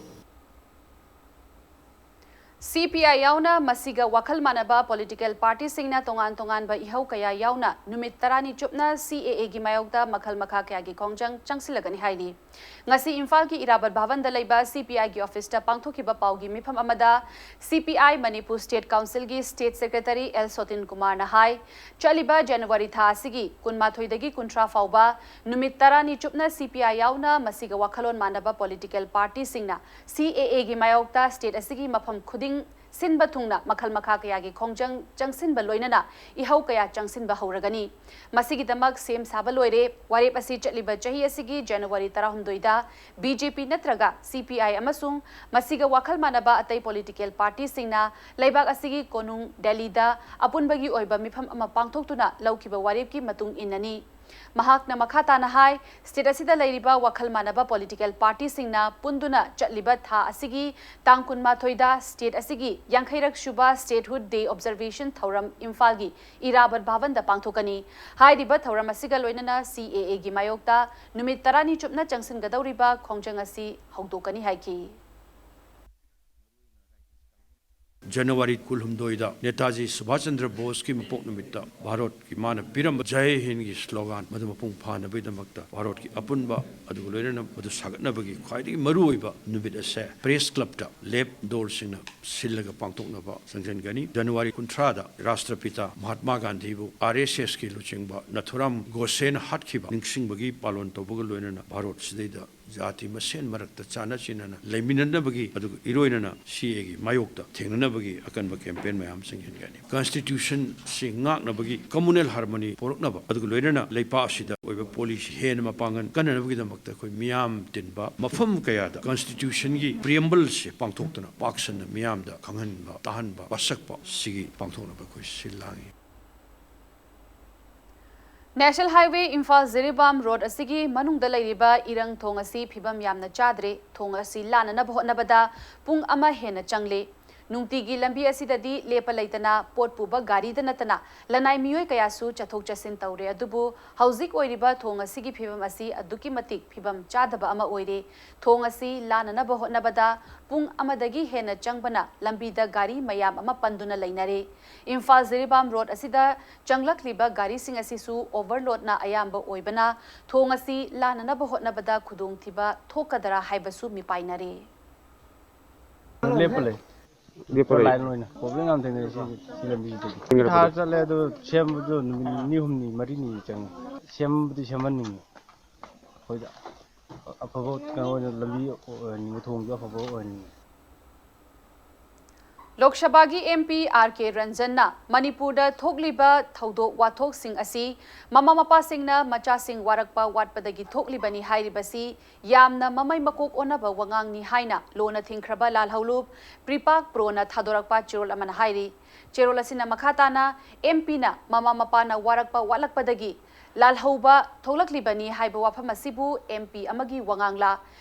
ꯁꯤ P I ꯌꯥꯎꯅ ꯃꯁꯤꯒ ꯋꯥꯈꯜ ꯃꯥꯟꯅꯕ political ꯄꯥꯔꯇꯤꯁꯤꯡꯅ ꯇꯣꯉꯥꯟ ꯇꯣꯉꯥꯟꯕ ꯏꯍꯧ ꯀꯌꯥ ꯌꯥꯎꯅ ꯅꯨꯃꯤꯠ ꯇꯔꯥꯅꯤ ꯆꯨꯞꯅ ꯁꯤ ꯑꯦ ꯑꯦꯒꯤ ꯃꯥꯌꯣꯛꯇ ꯃꯈꯜ ꯃꯈꯥ ꯀꯌꯥꯒꯤ ꯈꯣꯡꯖꯪ ꯆꯪꯁꯤꯜꯂꯒꯅꯤ ꯍꯥꯏꯔꯤ꯫ ꯉꯁꯤ ꯏꯝꯐꯥꯜꯒꯤ ꯏꯔꯥꯕꯠ ꯚꯕꯟꯗ ꯂꯩꯕ ꯁꯤ ꯄꯤ ꯑꯥꯏꯒꯤ ꯑꯣꯐꯤꯁꯇ ꯄꯥꯡꯊꯣꯛꯈꯤꯕ ꯄꯥꯎꯒꯤ ꯃꯤꯐꯝ ꯑꯃꯗ ꯁꯤ ꯄꯤ ꯑꯥꯏ ꯃꯅꯤꯄꯨꯔ ꯁ꯭ꯇꯦꯠ ꯀꯥꯎꯟꯁꯤꯜꯒꯤ ꯁ꯭ꯇꯦꯠ ꯁꯦꯀ꯭ꯔꯦꯇꯔꯤ ꯑꯦꯜ ꯁꯣꯇꯤꯟ ꯀꯨꯃꯥꯔꯅ ꯍꯥꯏ, ꯆꯠꯂꯤꯕ ꯖꯅꯋꯥꯔꯤ ꯊꯥ ꯑꯁꯤꯒꯤ ꯀꯨꯟꯃꯥꯊꯣꯏꯗꯒꯤ ꯀꯨꯟꯊ꯭ꯔꯥ ꯐꯥꯎꯕ ꯅꯨꯃꯤꯠ ꯇꯔꯥꯅꯤ ꯆꯨꯞꯅ ꯁꯤ ꯄꯤ ꯑꯥꯏ ꯌꯥꯎꯅ ꯃꯁꯤꯒ ꯋꯥꯈꯜꯂꯣꯟ ꯃꯥꯟꯅꯕ ꯄꯣꯂꯤꯇꯤꯀꯦꯜ ꯄꯥꯔꯇꯤꯁꯤꯡꯅ ꯁꯤ ꯑꯦ ꯑꯦꯒꯤ ꯃꯥꯌꯣꯛꯇ ꯁ꯭ꯇꯦꯠ ꯑꯁꯤꯒꯤ ꯃꯐꯝ ꯈꯨꯗꯤꯡ ꯁꯤꯟꯕ ꯊꯨꯡꯅ ꯃꯈꯜ ꯃꯈꯥ ꯀꯌꯥꯒꯤ ꯈꯣꯡꯖꯪ ꯆꯪꯁꯤꯟꯕ ꯂꯣꯏꯅꯅ ꯏꯍꯧ ꯀꯌꯥ ꯆꯪꯁꯤꯟꯕ ꯍꯧꯔꯒꯅꯤ꯫ ꯃꯁꯤꯒꯤꯗꯃꯛ ꯁꯦꯝ ꯁꯥꯕ ꯂꯣꯏꯔꯦ꯫ ꯋꯥꯔꯦꯞ ꯑꯁꯤ ꯆꯠꯂꯤꯕ ꯆꯍꯤ ꯑꯁꯤꯒꯤ ꯖꯅꯋꯥꯔꯤ ꯇꯔꯥꯍꯨꯝꯗꯣꯏꯗ ꯕꯤ ꯖꯦ ꯄꯤ ꯅꯠꯇ꯭ꯔꯒ ꯁꯤ ꯄꯤ ꯑꯥꯏ ꯑꯃꯁꯨꯡ ꯃꯁꯤꯒ ꯋꯥꯈꯜ ꯃꯥꯟꯅꯕ ꯑꯇꯩ ꯄꯣꯂꯤꯇꯤꯀꯦꯜ ꯄꯥꯔꯇꯤꯁꯤꯡꯅ ꯂꯩꯕꯥꯛ ꯑꯁꯤꯒꯤ ꯀꯣꯅꯨꯡ ꯗꯦꯜꯂꯤꯗ ꯑꯄꯨꯟꯕꯒꯤ ꯑꯣꯏꯕ ꯃꯤꯐꯝ ꯑꯃ ꯄꯥꯡꯊꯣꯛꯇꯨꯅ ꯂꯧꯈꯤꯕ ꯋꯥꯔꯦꯞꯀꯤ ꯃꯇꯨꯡ ꯏꯟꯅꯅꯤ꯫ ꯃꯍꯥꯛꯅ ꯃꯈꯥ ꯇꯥꯅ ꯍꯥꯏ, ꯁ꯭ꯇꯦꯠ ꯑꯁꯤꯗ ꯂꯩꯔꯤꯕ ꯋꯥꯈꯜ ꯃꯥꯟꯅꯕ ꯄꯣꯂꯤꯇꯤꯀꯦꯜ ꯄꯥꯔꯇꯤꯁꯤꯡꯅ ꯄꯨꯟꯗꯨꯅ ꯆꯠꯂꯤꯕ ꯊꯥ ꯑꯁꯤꯒꯤ ꯇꯥꯡ ꯀꯨꯟꯃꯥꯊꯣꯏꯗ ꯁ꯭ꯇꯦꯠ ꯑꯁꯤꯒꯤ ꯌꯥꯡꯈꯩꯔꯛ ꯁꯨꯕ ꯁ꯭ꯇꯦꯠꯍꯨꯗ ꯗꯦ ꯑꯣꯕꯖꯔꯕꯦꯁꯟ ꯊꯧꯔꯝ ꯏꯝꯐꯥꯜꯒꯤ ꯏꯔꯥꯕꯠ ꯚꯕꯟꯗ ꯄꯥꯡꯊꯣꯛꯀꯅꯤ꯫ ꯍꯥꯏꯔꯤꯕ ꯊꯧꯔꯝ ꯑꯁꯤꯒ ꯂꯣꯏꯅꯅ ꯁꯤ ꯑꯦ ꯑꯦꯒꯤ ꯃꯥꯌꯣꯛꯇ ꯅꯨꯃꯤꯠ ꯇꯔꯥꯅꯤ ꯆꯨꯞꯅ ꯆꯪꯁꯤꯟꯒꯗꯧꯔꯤꯕ ꯈꯣꯡꯖꯪ ꯑꯁꯤ ꯍꯧꯗꯣꯛꯀꯅꯤ ꯍꯥꯏꯈꯤ꯫ ꯖꯅꯋꯥꯔꯤ ꯀꯨꯟꯍꯨꯝꯗꯣꯏꯗ ꯅꯦꯇꯥꯖꯤ ꯁꯨꯚꯥꯁ ꯆꯟꯗ꯭ꯔ ꯕꯣꯁꯀꯤ ꯃꯄꯣꯛ ꯅꯨꯃꯤꯠꯇ ꯚꯥꯔꯠꯀꯤ ꯃꯥꯅ ꯄꯤꯔꯝꯕ ꯖꯥꯏ ꯍꯤꯟꯗꯒꯤ ꯁ꯭ꯂꯣꯒꯥꯟ ꯃꯗꯨ ꯃꯄꯨꯡ ꯐꯥꯅꯕꯒꯤꯗꯃꯛꯇ ꯚꯥꯔꯠꯀꯤ ꯑꯄꯨꯟꯕ ꯑꯗꯨꯒ ꯂꯣꯏꯅꯅ ꯃꯗꯨ ꯁꯥꯒꯠꯅꯕꯒꯤ ꯈ꯭ꯋꯥꯏꯗꯒꯤ ꯃꯔꯨꯑꯣꯏꯕ ꯅꯨꯃꯤꯠ ꯑꯁꯦ ꯄ꯭ꯔꯦꯁ ꯀ꯭ꯂꯕꯇ ꯂꯦꯞ ꯗꯣꯔꯁꯤꯡꯅ ꯁꯤꯜꯂꯒ ꯄꯥꯡꯊꯣꯛꯅꯕ ꯆꯪꯁꯤꯟꯒꯅꯤ꯫ ꯖꯅꯋꯥꯔꯤ ꯀꯨꯟꯊ꯭ꯔꯥꯗ ꯔꯥꯁꯇ꯭ꯔꯄꯤꯇꯥ ꯃꯍꯥꯠꯃꯥ ꯒꯥꯟꯙꯤꯕꯨ ꯑꯥꯔ ꯑꯦꯁ ꯑꯦꯁꯀꯤ ꯂꯨꯆꯤꯡꯕ ꯅꯥꯊꯨꯔꯥꯝ ꯒꯣꯗꯁꯦꯅ ꯍꯥꯠꯈꯤꯕ ꯅꯤꯡꯁꯤꯡꯕꯒꯤ ꯄꯥꯂꯣꯟ ꯇꯧꯕꯒ ꯂꯣꯏꯅꯅ ꯚꯥꯔꯠꯁꯤꯗꯩꯗ ꯖꯥꯇꯤ ꯃꯁꯦꯟ ꯃꯔꯛꯇ ꯆꯥꯟꯅ ꯆꯤꯟꯅꯅ ꯂꯩꯃꯤꯟꯅꯅꯕꯒꯤ ꯑꯗꯨꯒ ꯏꯔꯣꯏꯅꯅ ꯁꯤ ꯑꯦꯒꯤ ꯃꯥꯌꯣꯛꯇ ꯊꯦꯡꯅꯅꯕꯒꯤ ꯑꯀꯟꯕ ꯀꯦꯝꯄꯦꯟ ꯃꯌꯥꯝ ꯆꯪꯁꯤꯟꯒꯅꯤ꯫ ꯀꯟꯁꯇꯤꯇ꯭ꯌꯨꯁꯟꯁꯤ ꯉꯥꯛꯅꯕꯒꯤ ꯀꯝꯃꯨꯅꯦꯜ ꯍꯥꯔꯃꯣꯅꯤ ꯄꯨꯔꯛꯅꯕ ꯑꯗꯨꯒ ꯂꯣꯏꯅꯅ ꯂꯩꯄꯥꯛ ꯑꯁꯤꯗ ꯑꯣꯏꯕ ꯄꯣꯂꯤꯁꯤ ꯍꯦꯟꯅ ꯃꯄꯥꯡꯒꯜ ꯀꯟꯅꯅꯕꯒꯤꯗꯃꯛꯇ ꯑꯩꯈꯣꯏ ꯃꯤꯌꯥꯝ ꯇꯤꯟꯕ ꯃꯐꯝ ꯀꯌꯥꯗ ꯀꯟꯁꯇꯤꯇ꯭ꯌꯨꯁꯟꯒꯤ ꯄ꯭ꯔꯤꯌꯦꯝꯕꯜꯁꯦ ꯄꯥꯡꯊꯣꯛꯇꯨꯅ ꯄꯥꯛ ꯁꯟꯅ ꯃꯤꯌꯥꯝꯗ ꯈꯪꯍꯟꯕ, ꯇꯥꯍꯟꯕ, ꯋꯥꯁꯛꯄ ꯁꯤꯒꯤ ꯄꯥꯡꯊꯣꯛꯅꯕ ꯑꯩꯈꯣꯏ ꯁꯤꯜ ꯂꯥꯡꯉꯤ꯫ National highway Imphal Jiribam road ꯑꯁꯤꯒꯤ ꯃꯅꯨꯡꯗ ꯂꯩꯔꯤꯕ ꯏꯔꯪ ꯊꯣꯡ ꯑꯁꯤ ꯐꯤꯕꯝ ꯌꯥꯝꯅ ꯆꯥꯗ꯭ꯔꯦ꯫ ꯊꯣꯡ ꯑꯁꯤ ꯂꯥꯟꯅꯅꯕ ꯍꯣꯠꯅꯕꯗ ꯄꯨꯡ ꯑꯃ ꯍꯦꯟꯅ ꯆꯪꯂꯦ꯫ ꯅꯨꯡꯇꯤꯒꯤ ꯂꯝꯕꯤ ꯑꯁꯤꯗꯗꯤ ꯂꯦꯞꯄ ꯂꯩꯇꯅ ꯄꯣꯠ ꯄꯨꯕ ꯒꯥꯔꯤꯗ ꯅꯠꯇꯅ ꯂꯅꯥꯏ ꯃꯤꯑꯣꯏ ꯀꯌꯥꯁꯨ ꯆꯠꯊꯣꯛ ꯆꯠꯁꯤꯟ ꯇꯧꯔꯦ꯫ ꯑꯗꯨꯕꯨ ꯍꯧꯖꯤꯛ ꯑꯣꯏꯔꯤꯕ ꯊꯣꯡ ꯑꯁꯤꯒꯤ ꯐꯤꯕꯝ ꯑꯁꯤ ꯑꯗꯨꯛꯀꯤ ꯃꯇꯤꯛ ꯐꯤꯕꯝ ꯆꯥꯗꯕ ꯑꯃ ꯑꯣꯏꯔꯦ꯫ ꯊꯣꯡ ꯑꯁꯤ ꯂꯥꯟꯅꯅꯕ ꯍꯣꯠꯅꯕꯗ ꯄꯨꯡ ꯑꯃꯗꯒꯤ ꯍꯦꯟꯅ ꯆꯪꯕꯅ ꯂꯝꯕꯤꯗ ꯒꯥꯔꯤ ꯃꯌꯥꯝ ꯑꯃ ꯄꯟꯗꯨꯅ ꯂꯩꯅꯔꯦ꯫ ꯏꯝꯐꯥꯜ ꯖꯤꯔꯤꯕꯥꯝ ꯔꯣꯗ ꯑꯁꯤꯗ ꯆꯪꯂꯛꯂꯤꯕ ꯒꯥꯔꯤꯁꯤꯡ ꯑꯁꯤꯁꯨ ꯑꯣꯚꯔꯂꯣꯗꯅ ꯑꯌꯥꯝꯕ ꯑꯣꯏꯕꯅ ꯊꯣꯡ ꯑꯁꯤ ꯂꯥꯟꯅꯅꯕ ꯍꯣꯠꯅꯕꯗ ꯈꯨꯗꯣꯡꯊꯤꯕ ꯊꯣꯛꯀꯗ꯭ꯔꯥ ꯍꯥꯏꯕꯁꯨ ꯃꯤꯄꯥꯏꯅꯔꯦ꯫ ꯂꯦꯞꯄ ꯂꯩ꯫ ꯂꯦꯞꯄ ꯄꯨꯔꯥ ꯂꯩ꯫ ꯂꯥꯏꯟ ꯑꯣꯏꯅ ꯄ꯭ꯔꯣꯕ꯭ꯂꯦꯝ ꯌꯥꯝ ꯊꯦꯡꯅꯩ ꯁꯤ ꯁꯤ ꯂꯝꯕꯤꯁꯤꯗꯗꯤ꯫ ꯊꯦꯡꯅꯔꯛꯄꯗꯣ꯫ ꯊꯥ ꯆꯠꯂꯦ ꯑꯗꯨ ꯁꯦꯝꯕꯗꯣ ꯅꯨꯃꯤꯠ ꯅꯤꯅꯤ ꯍꯨꯝꯅꯤ ꯃꯔꯤꯅꯤ ꯆꯪꯉꯤ꯫ ꯁꯦꯝꯕꯗꯤ ꯁꯦꯝꯍꯟꯅꯤꯡꯉꯤ꯫ ꯑꯩꯈꯣꯏꯗ ꯑꯐꯕ ꯀꯩꯅꯣ ꯑꯣꯏꯅ ꯂꯝꯕꯤ ꯑꯣꯏꯍꯟꯅꯤꯡꯉꯤ, ꯊꯣꯡꯁꯨ ꯑꯐꯕ ꯑꯣꯏꯍꯟꯅꯤꯡꯉꯤ꯫ ꯂꯣꯛ ꯁꯚꯥꯒꯤ ꯑꯦꯝ ꯄꯤ ꯑꯥꯔ ꯀꯦ ꯔꯟꯖꯟꯅ ꯃꯅꯤꯄꯨꯔꯗ ꯊꯣꯛꯂꯤꯕ ꯊꯧꯗꯣꯛ ꯋꯥꯊꯣꯛꯁꯤꯡ ꯑꯁꯤ ꯃꯃꯥ ꯃꯄꯥꯁꯤꯡꯅ ꯃꯆꯥꯁꯤꯡ ꯋꯥꯔꯛꯄ ꯋꯥꯠꯄꯗꯒꯤ ꯊꯣꯛꯂꯤꯕꯅꯤ ꯍꯥꯏꯔꯤꯕꯁꯤ ꯌꯥꯝꯅ ꯃꯃꯩ ꯃꯀꯣꯛ ꯑꯣꯟꯅꯕ ꯋꯥꯉꯥꯡꯅꯤ ꯍꯥꯏꯅ ꯂꯣꯟꯅ ꯊꯤꯡꯈ꯭ꯔꯕ ꯂꯥꯜꯍꯧꯂꯨꯞ ꯄ꯭ꯔꯤꯄꯥꯛ ꯄ꯭ꯔꯣꯅ ꯊꯥꯗꯣꯔꯛꯄ ꯆꯦꯔꯣꯜ ꯑꯃꯅ ꯍꯥꯏꯔꯤ꯫ ꯆꯦꯔꯣꯜ ꯑꯁꯤꯅ ꯃꯈꯥ ꯇꯥꯅ ꯑꯦꯝ ꯄꯤꯅ ꯃꯃꯥ ꯃꯄꯥꯅ ꯋꯥꯔꯛꯄ ꯋꯥꯠꯂꯛꯄꯗꯒꯤ ꯂꯥꯜꯍꯧꯕ ꯊꯣꯛꯂꯛꯂꯤꯕꯅꯤ ꯍꯥꯏꯕ ꯋꯥꯐꯝ ꯑꯁꯤꯕꯨ ꯑꯦꯝ ꯄꯤ ꯑꯃꯒꯤ ꯋꯥꯉꯥꯡꯂ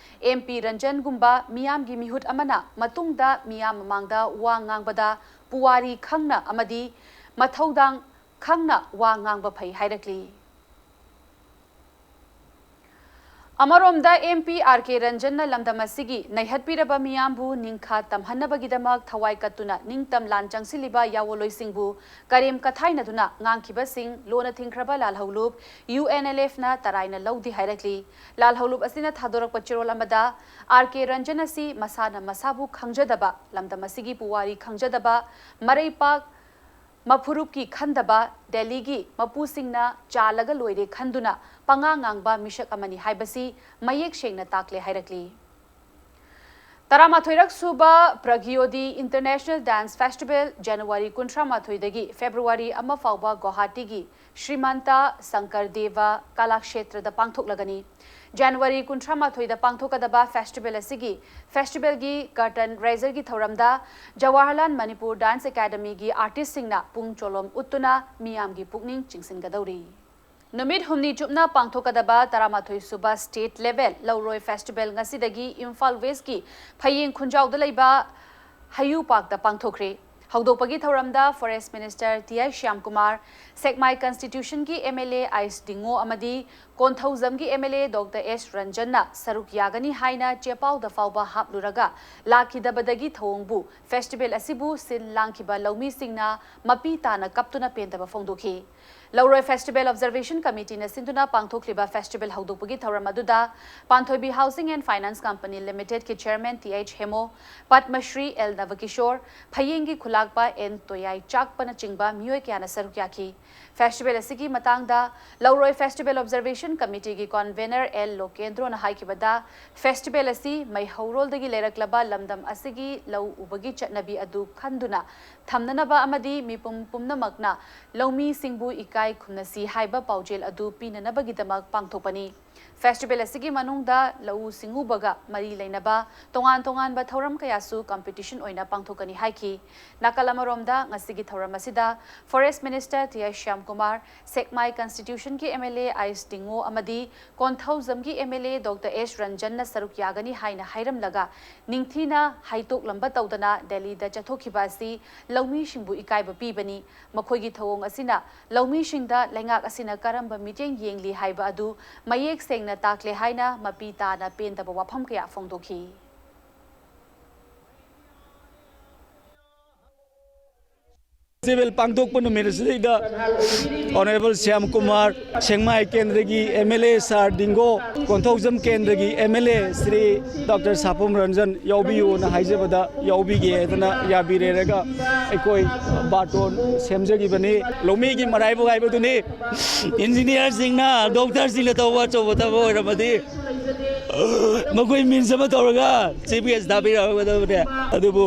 ꯑꯦꯝ ꯄꯤ ꯔꯟꯖꯟꯒꯨꯝꯕ ꯃꯤꯌꯥꯝꯒꯤ ꯃꯤꯍꯨꯠ ꯑꯃꯅ ꯃꯇꯨꯡꯗ ꯃꯤꯌꯥꯝ ꯃꯃꯥꯡꯗ ꯋꯥ ꯉꯥꯡꯕꯗ ꯄꯨꯋꯥꯔꯤ ꯈꯪꯅ ꯑꯃꯗꯤ ꯃꯊꯧꯗꯥꯡ ꯈꯪꯅ ꯋꯥ ꯉꯥꯡꯕ ꯐꯩ ꯍꯥꯏꯔꯛꯂꯤ꯫ ꯑꯃꯔꯣꯝꯗ ꯑꯦꯝ ꯄꯤ ꯑꯥꯔ ꯀꯦ ꯔꯟꯖꯟꯅ ꯂꯝꯗꯝ ꯑꯁꯤꯒꯤ ꯅꯩꯍꯠꯄꯤꯔꯕ ꯃꯤꯌꯥꯝꯕꯨ ꯅꯤꯡꯈꯥ ꯇꯝꯍꯟꯅꯕꯒꯤꯗꯃꯛ ꯊꯋꯥꯏ ꯀꯠꯇꯨꯅ ꯅꯤꯡꯇꯝ ꯂꯥꯟ ꯆꯪꯁꯤꯜꯂꯤꯕ ꯌꯥꯑꯣꯟꯂꯣꯏꯁꯤꯡꯕꯨ ꯀꯔꯦꯝ ꯀꯊꯥꯏꯅꯗꯨꯅ ꯉꯥꯡꯈꯤꯕꯁꯤꯡ ꯂꯣꯟꯅ ꯊꯤꯡꯈ꯭ꯔꯕ ꯂꯥꯜꯍꯧꯂꯨꯞ ꯌꯨ ꯑꯦꯟ ꯑꯦꯜ ꯑꯦꯐꯅ ꯇꯔꯥꯏꯅ ꯂꯧꯗꯦ ꯍꯥꯏꯔꯛꯂꯤ꯫ ꯂꯥꯜꯍꯧꯂꯨꯞ ꯑꯁꯤꯅ ꯊꯥꯗꯣꯔꯛꯄ ꯆꯦꯔꯣꯜ ꯑꯃꯗ ꯑꯥꯔ ꯀꯦ ꯔꯟꯖꯟ ꯑꯁꯤ ꯃꯁꯥꯅ ꯃꯁꯥꯕꯨ ꯈꯪꯖꯗꯕ, ꯂꯝꯗꯝ ꯑꯁꯤꯒꯤ ꯄꯨꯋꯥꯔꯤ ꯈꯪꯖꯗꯕ, ꯃꯔꯩꯄꯥꯛ ꯃꯐꯨꯔꯨꯞꯀꯤ ꯈꯟꯗꯕ ꯗꯦꯜꯂꯤꯒꯤ ꯃꯄꯨꯁꯤꯡꯅ ꯆꯥꯜꯂꯒ ꯂꯣꯏꯔꯦ ꯈꯟꯗꯨꯅ ꯄꯉꯥꯡ ꯉꯥꯡꯕ ꯃꯤꯁꯛ ꯑꯃꯅꯤ ꯍꯥꯏꯕꯁꯤ ꯃꯌꯦꯛ ꯁꯦꯡꯅ ꯇꯥꯛꯂꯦ ꯍꯥꯏꯔꯛꯂꯤ꯫ ꯇꯔꯥꯃꯥꯊꯣꯏꯔꯛ ꯁꯨꯕ ꯄ꯭ꯔꯒꯤꯌꯣꯗꯤ ꯏꯟꯇꯔꯅꯦꯁꯅꯦꯜ ꯗꯥꯟꯁ ꯐꯦꯁꯇꯤꯚꯦꯜ ꯖꯅꯋꯥꯔꯤ ꯀꯨꯟꯊ꯭ꯔꯥ ꯃꯥꯊꯣꯏꯗꯒꯤ ꯐꯦꯕ꯭ꯔꯨꯋꯥꯔꯤ ꯑꯃ ꯐꯥꯎꯕ ꯒꯨꯋꯥꯍꯥꯇꯤꯒꯤ ꯁ꯭ꯔꯤꯃꯟꯇ ꯁꯪꯀꯔ ꯗꯦꯕ ꯀꯂꯥꯛꯁꯦꯇ꯭ꯔꯗ ꯄꯥꯡꯊꯣꯛꯂꯒꯅꯤ꯫ ꯖꯅꯋꯥꯔꯤ ꯀꯨꯟꯊ꯭ꯔꯥ ꯃꯥꯊꯣꯏꯗ ꯄꯥꯡꯊꯣꯛꯀꯗꯕ ꯐꯦꯁꯇꯤꯚꯦꯜ ꯑꯁꯤꯒꯤ ꯐꯦꯁꯇꯤꯚꯦꯜꯒꯤ ꯀꯔꯇꯟ ꯔꯦꯖꯔꯒꯤ ꯊꯧꯔꯝꯗ ꯖꯋꯥꯍꯔꯂꯥꯜ ꯃꯅꯤꯄꯨꯔ ꯗꯥꯟꯁ ꯑꯦꯀꯥꯗꯃꯤꯒꯤ ꯑꯥꯔꯇꯤꯁꯁꯤꯡꯅ ꯄꯨꯡ ꯆꯣꯂꯣꯝ ꯎꯠꯇꯨꯅ ꯃꯤꯌꯥꯝꯒꯤ ꯄꯨꯛꯅꯤꯡ ꯆꯤꯡꯁꯤꯟꯒꯗꯧꯔꯤ꯫ ꯅꯨꯃꯤꯠ ꯍꯨꯝꯅꯤ ꯆꯨꯞꯅ ꯄꯥꯡꯊꯣꯛꯀꯗꯕ ꯇꯔꯥꯃꯥꯊꯣꯏ ꯁꯨꯕ ꯁ꯭ꯇꯦꯠ ꯂꯦꯚꯦꯜ ꯂꯧꯔꯣꯏ ꯐꯦꯁꯇꯤꯚꯦꯜ ꯉꯁꯤꯗꯒꯤ ꯏꯝꯐꯥꯜ ꯋꯦꯁꯀꯤ ꯐꯌꯦꯡ ꯈꯨꯟꯖꯥꯎꯗ ꯂꯩꯕ ꯍꯩꯌꯨ ꯄꯥꯔꯛꯇ ꯄꯥꯡꯊꯣꯛꯈ꯭ꯔꯤ꯫ ꯍꯧꯗꯣꯛꯄꯒꯤ ꯊꯧꯔꯝꯗ Forest Minister ꯇꯤ ꯑꯥꯏ ꯁ꯭ꯌꯥꯝꯀꯨꯃꯥꯔ, ꯁꯦꯛꯃꯥꯏ Constitution ꯒꯤ M L A ꯑꯥꯏꯁ ꯗꯤꯡꯉꯣ ꯑꯃꯗꯤ ꯀꯣꯟꯊꯧꯖꯝꯒꯤ M L A Doctor ꯑꯦꯁ ꯔꯟꯖꯟꯅ ꯁꯔꯨꯛ ꯌꯥꯒꯅꯤ ꯍꯥꯏꯅ ꯆꯦꯄꯥꯎꯗ ꯐꯥꯎꯕ ꯍꯥꯞꯂꯨꯔꯒ ꯂꯥꯛꯈꯤꯗꯕꯗꯒꯤ ꯊꯧꯑꯣꯡꯕꯨ festival ꯑꯁꯤꯕꯨ ꯁꯤꯟ ꯂꯥꯡꯈꯤꯕ ꯂꯧꯃꯤꯁꯤꯡꯅ ꯃꯄꯤ ꯇꯥꯅ ꯀꯞꯇꯨꯅ ꯄꯦꯟꯗꯕ ꯐꯣꯡꯗꯣꯛꯈꯤ꯫ ꯂꯧꯔꯣꯏ Festival Observation Committee ꯅ ꯁꯤꯟꯗꯨꯅ ꯄꯥꯡꯊꯣꯛꯂꯤꯕ festival ꯍꯧꯗꯣꯛꯄꯒꯤ ꯊꯧꯔꯝ ꯑꯗꯨꯗ ꯄꯥꯟꯊꯣꯏꯕꯤ Housing and Finance Company Limited ꯀꯤ Chairman T H Hemo, Padmashri L Nabakishor, ꯐꯌꯦꯡꯒꯤ ꯈꯨꯂꯥꯛꯄ ꯑꯦꯟ ꯇꯣꯌꯥꯏ ꯆꯥꯛꯄꯅꯆꯤꯡꯕ ꯃꯤꯑꯣꯏ ꯀꯌꯥꯅ ꯁꯔꯨꯛ ꯌꯥꯈꯤ꯫ Festival ꯑꯁꯤꯒꯤ ꯃꯇꯥꯡꯗ ꯂꯧꯔꯣꯏ Festival Observation Committee ꯒꯤ Convener ꯑꯦꯜ ꯂꯣꯀꯦꯟꯗ꯭ꯔꯣꯅ ꯍꯥꯏꯈꯤꯕꯗ, festival ꯑꯁꯤ ꯃꯩꯍꯧꯔꯣꯜꯗꯒꯤ ꯂꯩꯔꯛꯂꯕ ꯂꯝꯗꯝ ꯑꯁꯤꯒꯤ ꯂꯧ ꯎꯕꯒꯤ ꯆꯠꯅꯕꯤ ꯑꯗꯨ ꯈꯟꯗꯨꯅ ꯊꯝꯅꯅꯕ ꯑꯃꯗꯤ ꯃꯤꯄꯨꯝ ꯄꯨꯝꯅꯃꯛꯅ ꯂꯧꯃꯤꯁꯤꯡꯕꯨ ꯏꯀꯥꯏ ꯈꯨꯝꯅꯁꯤ ꯍꯥꯏꯕ ꯄꯥꯎꯖꯦꯜ ꯑꯗꯨ ꯄꯤꯅꯅꯕꯒꯤꯗꯃꯛ ꯄꯥꯡꯊꯣꯛꯄꯅꯤ꯫ Festival ꯑꯁꯤꯒꯤ ꯃꯅꯨꯡꯗ ꯂꯧꯎ ꯁꯤꯡꯎꯕꯒ ꯃꯔꯤ ꯂꯩꯅꯕ ꯇꯣꯉꯥꯟ ꯇꯣꯉꯥꯟꯕ ꯊꯧꯔꯝ ꯀꯌꯥꯁꯨ competition ꯑꯣꯏꯅ ꯄꯥꯡꯊꯣꯛꯀꯅꯤ ꯍꯥꯏꯈꯤ꯫ ꯅꯥꯀꯜ ꯑꯃꯔꯣꯝꯗ ꯉꯁꯤꯒꯤ ꯊꯧꯔꯝ ꯑꯁꯤꯗ Forest Minister ꯇꯤ ꯑꯥꯏ ꯁ꯭ꯌꯥꯝꯀꯨꯃꯥꯔ, ꯁꯦꯛꯃꯥꯏ Constitution ꯒꯤ M L A ꯑꯥꯏꯁ ꯗꯤꯡꯉꯣ ꯑꯃꯗꯤ ꯀꯣꯟꯊꯧꯖꯝꯒꯤ M L A Doctor ꯑꯦꯁ ꯔꯟꯖꯟꯅ ꯁꯔꯨꯛ ꯌꯥꯒꯅꯤ ꯍꯥꯏꯅ ꯍꯥꯏꯔꯝꯂꯒ ꯅꯤꯡꯊꯤꯅ ꯍꯥꯏꯗꯣꯛꯂꯝꯕ ꯇꯧꯗꯅ ꯗꯦꯜꯂꯤꯗ ꯆꯠꯊꯣꯛꯈꯤꯕ ꯑꯁꯤ ꯂꯧꯃꯤꯁꯤꯡꯕꯨ ꯏꯀꯥꯏꯕ ꯄꯤꯕꯅꯤ꯫ ꯃꯈꯣꯏꯒꯤ ꯊꯧꯑꯣꯡ ꯑꯁꯤꯅ ꯂꯧꯃꯤꯁꯤꯡꯗ ꯂꯩꯉꯥꯛ ꯑꯁꯤꯅ ꯀꯔꯝꯕ ꯃꯤꯠꯌꯦꯡ ꯌꯦꯡꯂꯤ ꯍꯥꯏꯕ ꯑꯗꯨ ꯃꯌꯦꯛ ꯁꯦꯡꯅ ꯇꯥꯛꯂꯦ ꯍꯥꯏꯅ ꯃꯄꯤ ꯇꯥꯅ ꯄꯦꯟꯗꯕ ꯋꯥꯐꯝ ꯀꯌꯥ ꯐꯣꯡꯗꯣꯛꯈꯤ꯫ Festival ꯄꯥꯡꯊꯣꯛꯄ ꯅꯨꯃꯤꯠ ꯑꯁꯤꯗꯩꯗ Honourable ꯁ꯭ꯌꯥꯝ ꯀꯨꯃꯥꯔ, ꯁꯦꯛꯃꯥꯏ ꯀꯦꯟꯗ꯭ꯔꯒꯤ M L A Sir ꯗꯤꯡꯒꯣ, Konthoujam ꯀꯦꯟꯗ꯭ꯔꯒꯤ M L A Shri Doctor ꯁꯥꯄꯝ Ranjan ꯌꯥꯎꯕꯤꯌꯨꯅ ꯍꯥꯏꯖꯕꯗ ꯌꯥꯎꯕꯤꯒꯦ ꯍꯥꯏꯗꯅ ꯌꯥꯕꯤꯔꯦꯔꯒ ꯑꯩꯈꯣꯏ ꯕꯥꯔꯇꯣꯟ ꯁꯦꯝꯖꯈꯤꯕꯅꯤ꯫ ꯂꯧꯃꯤꯒꯤ ꯃꯔꯥꯏꯕꯛ ꯍꯥꯏꯕꯗꯨꯅꯤ꯫ Engineer ꯁꯤꯡꯅ, doctor ꯁꯤꯡꯅ ꯇꯧꯕ ꯑꯆꯧꯕ ꯊꯕꯛ ꯑꯣꯏꯔꯝꯃꯗꯤ ꯃꯈꯣꯏ ꯃꯤꯟꯁ ꯑꯃ ꯇꯧꯔꯒ chief guest ꯊꯥꯕꯤꯔꯛꯀꯗꯕꯅꯦ꯫ ꯑꯗꯨꯕꯨ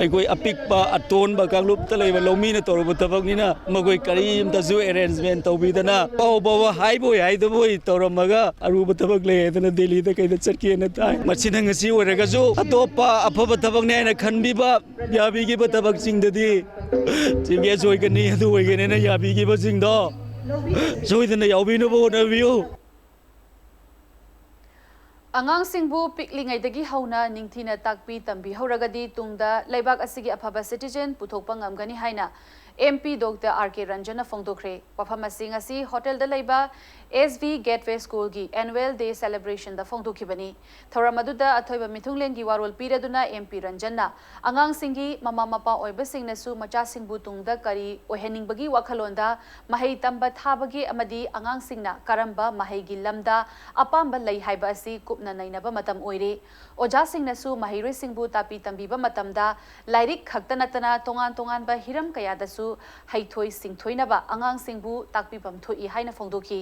ꯑꯩꯈꯣꯏ ꯑꯄꯤꯛꯄ ꯑꯇꯣꯟꯕ ꯀꯥꯡꯂꯨꯞꯇ ꯂꯩꯕ ꯂꯧꯃꯤꯅ ꯇꯧꯔꯨꯕ ꯊꯕꯛꯅꯤꯅ ꯃꯈꯣꯏ ꯀꯔꯤꯝꯇꯁꯨ arrangement ꯇꯧꯕꯤꯗꯅ ꯄꯥꯎ ꯐꯥꯎꯕ ꯍꯥꯏꯕꯣꯏ ꯍꯥꯏꯗꯕꯣꯏ ꯇꯧꯔꯝꯃꯒ ꯑꯔꯨꯕ ꯊꯕꯛ ꯂꯩ ꯍꯥꯏꯗꯅ ꯗꯦꯜꯂꯤꯗ ꯀꯩꯗ ꯆꯠꯀꯦꯅ ꯇꯥꯏ꯫ ꯃꯁꯤꯅ ꯉꯁꯤ ꯑꯣꯏꯔꯒꯁꯨ ꯑꯇꯣꯞꯄ ꯑꯐꯕ ꯊꯕꯛꯅꯦ ꯍꯥꯏꯅ ꯈꯟꯕꯤꯕ ꯌꯥꯕꯤꯈꯤꯕ ꯊꯕꯛꯁꯤꯡꯗꯗꯤ chief guest ꯑꯣꯏꯒꯅꯤ, ꯑꯗꯨ ꯑꯣꯏꯒꯅꯤꯅ ꯌꯥꯕꯤꯈꯤꯕꯁꯤꯡꯗꯣ ꯁꯣꯏꯗꯅ ꯌꯥꯎꯕꯤꯅꯕ ꯍꯣꯠꯅꯕꯤꯌꯨ꯫ ꯑꯉꯥꯡꯁꯤꯡꯕꯨ ꯄꯤꯛꯂꯤꯉꯩꯗꯒꯤ ꯍꯧꯅ ꯅꯤꯡꯊꯤꯅ ꯇꯥꯛꯄꯤ ꯇꯝꯕꯤꯍꯧꯔꯒꯗꯤ ꯇꯨꯡꯗ ꯂꯩꯕꯥꯛ ꯑꯁꯤꯒꯤ ꯑꯐꯕ citizen ꯄꯨꯊꯣꯛꯄ ꯉꯝꯒꯅꯤ ꯍꯥꯏꯅ M P Doctor R K Ranjan ꯅ ꯐꯣꯡꯗꯣꯛꯈ꯭ꯔꯦ꯫ ꯋꯥꯐꯝ ꯑꯁꯤ ꯉꯁꯤ ꯍꯣꯇꯦꯜꯗ ꯂꯩꯕ S V Gateway School ꯒꯤ Annual Day Celebration ꯗ ꯐꯣꯡꯗꯣꯛꯈꯤꯕꯅꯤ꯫ ꯊꯧꯔꯝ ꯑꯗꯨꯗ ꯑꯊꯣꯏꯕ ꯃꯤꯊꯨꯡꯂꯦꯟꯒꯤ ꯋꯥꯔꯣꯜ ꯄꯤꯔꯗꯨꯅ M P Ranjan ꯅ ꯑꯉꯥꯡꯁꯤꯡꯒꯤ ꯃꯃꯥ ꯃꯄꯥ ꯑꯣꯏꯕꯁꯤꯡꯅꯁꯨ ꯃꯆꯥꯁꯤꯡꯕꯨ ꯇꯨꯡꯗ ꯀꯔꯤ ꯑꯣꯏꯍꯟꯅꯤꯡꯕꯒꯤ ꯋꯥꯈꯜꯂꯣꯟꯗ ꯃꯍꯩ ꯇꯝꯕ ꯊꯥꯕꯒꯦ ꯑꯃꯗꯤ ꯑꯉꯥꯡꯁꯤꯡꯅ ꯀꯔꯝꯕ ꯃꯍꯩꯒꯤ ꯂꯝꯗ ꯑꯄꯥꯝꯕ ꯂꯩ ꯍꯥꯏꯕ ꯑꯁꯤ ꯀꯨꯞꯅ ꯅꯩꯅꯕ ꯃꯇꯝ ꯑꯣꯏꯔꯦ꯫ ꯑꯣꯖꯥꯁꯤꯡꯅꯁꯨ ꯃꯍꯩꯔꯣꯏꯁꯤꯡꯕꯨ ꯇꯥꯛꯄꯤ ꯇꯝꯕꯤꯕ ꯃꯇꯝꯗ ꯂꯥꯏꯔꯤꯛ ꯈꯛꯇ ꯅꯠꯇꯅ ꯇꯣꯉꯥꯟ ꯇꯣꯉꯥꯟꯕ ꯍꯤꯔꯝ ꯀꯌꯥꯗꯁꯨ ꯍꯩꯊꯣꯏ ꯁꯤꯡꯊꯣꯏꯅꯕ ꯑꯉꯥꯡꯁꯤꯡꯕꯨ ꯇꯥꯛꯄꯤꯐꯝ ꯊꯣꯛꯏ ꯍꯥꯏꯅ ꯐꯣꯡꯗꯣꯛꯈꯤ꯫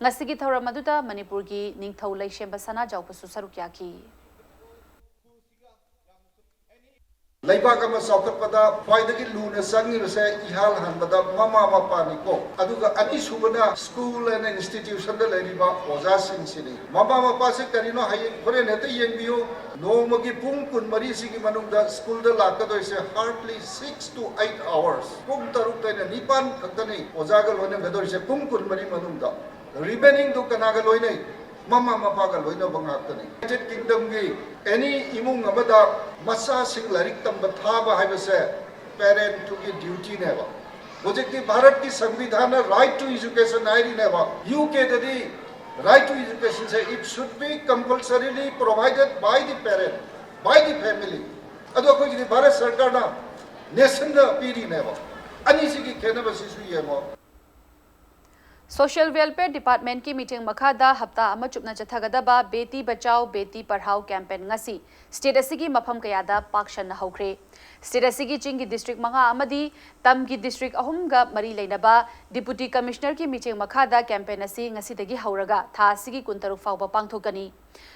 ꯉꯁꯤꯒꯤ ꯊꯧꯔꯝ ꯑꯗꯨꯗ ꯃꯅꯤꯄꯨꯔꯒꯤ ꯅꯤꯡꯊꯧ ꯂꯩꯁꯦꯝꯕ ꯁꯅꯥꯖꯥꯎꯕꯁꯨ ꯁꯔꯨꯛ ꯌꯥꯈꯤ꯫ ꯂꯩꯕꯥꯛ ꯑꯃ ꯆꯥꯎꯈꯠꯄꯗ ꯈ꯭ꯋꯥꯏꯗꯒꯤ ꯂꯨꯅ ꯆꯪꯉꯤꯕꯁꯦ ꯏꯍꯥꯟ ꯍꯥꯟꯕꯗ ꯃꯃꯥ ꯃꯄꯥꯅꯤꯀꯣ꯫ ꯑꯗꯨꯒ ꯑꯅꯤꯁꯨꯕꯅ school and institution ꯗ ꯂꯩꯔꯤꯕ ꯑꯣꯖꯥꯁꯤꯡꯁꯤꯅꯤ꯫ ꯃꯃꯥ ꯃꯄꯥꯁꯦ ꯀꯔꯤꯅꯣ ꯍꯌꯦꯡ ꯍꯣꯔꯦꯟ ꯍꯦꯛꯇ ꯌꯦꯡꯕꯤꯌꯨ꯫ ꯅꯣꯡꯃꯒꯤ ꯄꯨꯡ ꯀꯨꯟꯃꯔꯤꯁꯤꯒꯤ ꯃꯅꯨꯡꯗ school the ꯂꯥꯛꯀꯗꯣꯏꯁꯦ hardly six to eight hours, ꯄꯨꯡ ꯇꯔꯨꯛꯇꯩꯅ ꯅꯤꯄꯥꯟ ꯈꯛꯇꯅꯤ ꯑꯣꯖꯥꯒ ꯂꯣꯏꯅꯒꯗꯣꯏꯁꯦ ꯄꯨꯡ ꯀꯨꯟꯃꯔꯤ ꯃꯅꯨꯡꯗ꯫ Remaining ꯗꯨ ꯀꯅꯥꯒ ꯂꯣꯏꯅꯩ? ꯃꯃꯥ ꯃꯄꯥꯒ ꯂꯣꯏꯅꯕ ꯉꯥꯛꯇꯅꯤ꯫ United Kingdom ꯒꯤ any ꯏꯃꯨꯡ ꯑꯃꯗ ꯃꯆꯥꯁꯤꯡ ꯂꯥꯏꯔꯤꯛ ꯇꯝꯕ ꯊꯥꯕ ꯍꯥꯏꯕꯁꯦ parent ꯇꯨꯒꯤ duty ꯅꯦꯕ꯫ ꯍꯧꯖꯤꯛꯇꯤ ꯚꯥꯔꯠꯀꯤ ꯁꯪꯕꯤꯙꯥꯟꯅ right to education ꯍꯥꯏꯔꯤꯅꯦꯕ꯫ U K ꯗꯗꯤ right to education say it should be compulsorily provided by the parent, by the family꯫ ꯑꯗꯣ ꯑꯩꯈꯣꯏꯒꯤꯗꯤ ꯚꯥꯔꯠ ꯁꯔꯀꯥꯔꯅ nation ꯗ ꯄꯤꯔꯤꯅꯦꯕ꯫ ꯑꯅꯤꯁꯤꯒꯤ ꯈꯦꯠꯅꯕꯁꯤꯁꯨ ꯌꯦꯡꯉꯣ꯫ Social Welfare Department ꯀꯤ ꯃꯤꯠꯌꯦꯡ ꯃꯈꯥꯗ ꯍꯞꯇꯥ ꯑꯃ ꯆꯨꯞꯅ ꯆꯠꯊꯒꯗꯕ Beti Bachao Beti Padhao campaign ꯉꯁꯤ state ꯑꯁꯤꯒꯤ ꯃꯐꯝ ꯀꯌꯥꯗ ꯄꯥꯛ ꯁꯟꯅ ꯍꯧꯈ꯭ꯔꯦ꯫ State ꯑꯁꯤꯒꯤ ꯆꯤꯡꯒꯤ district ꯃꯉꯥ ꯑꯃꯗꯤ ꯇꯝꯒꯤ district ꯑꯍꯨꯝꯒ ꯃꯔꯤ ꯂꯩꯅꯕ Deputy Commissioner ꯀꯤ ꯃꯤꯠꯌꯦꯡ ꯃꯈꯥꯗ campaign ꯑꯁꯤ ꯉꯁꯤꯗꯒꯤ ꯍꯧꯔꯒ ꯊꯥ ꯑꯁꯤꯒꯤ ꯀꯨꯟꯇꯔꯨꯛ ꯐꯥꯎꯕ ꯄꯥꯡꯊꯣꯛꯀꯅꯤ꯫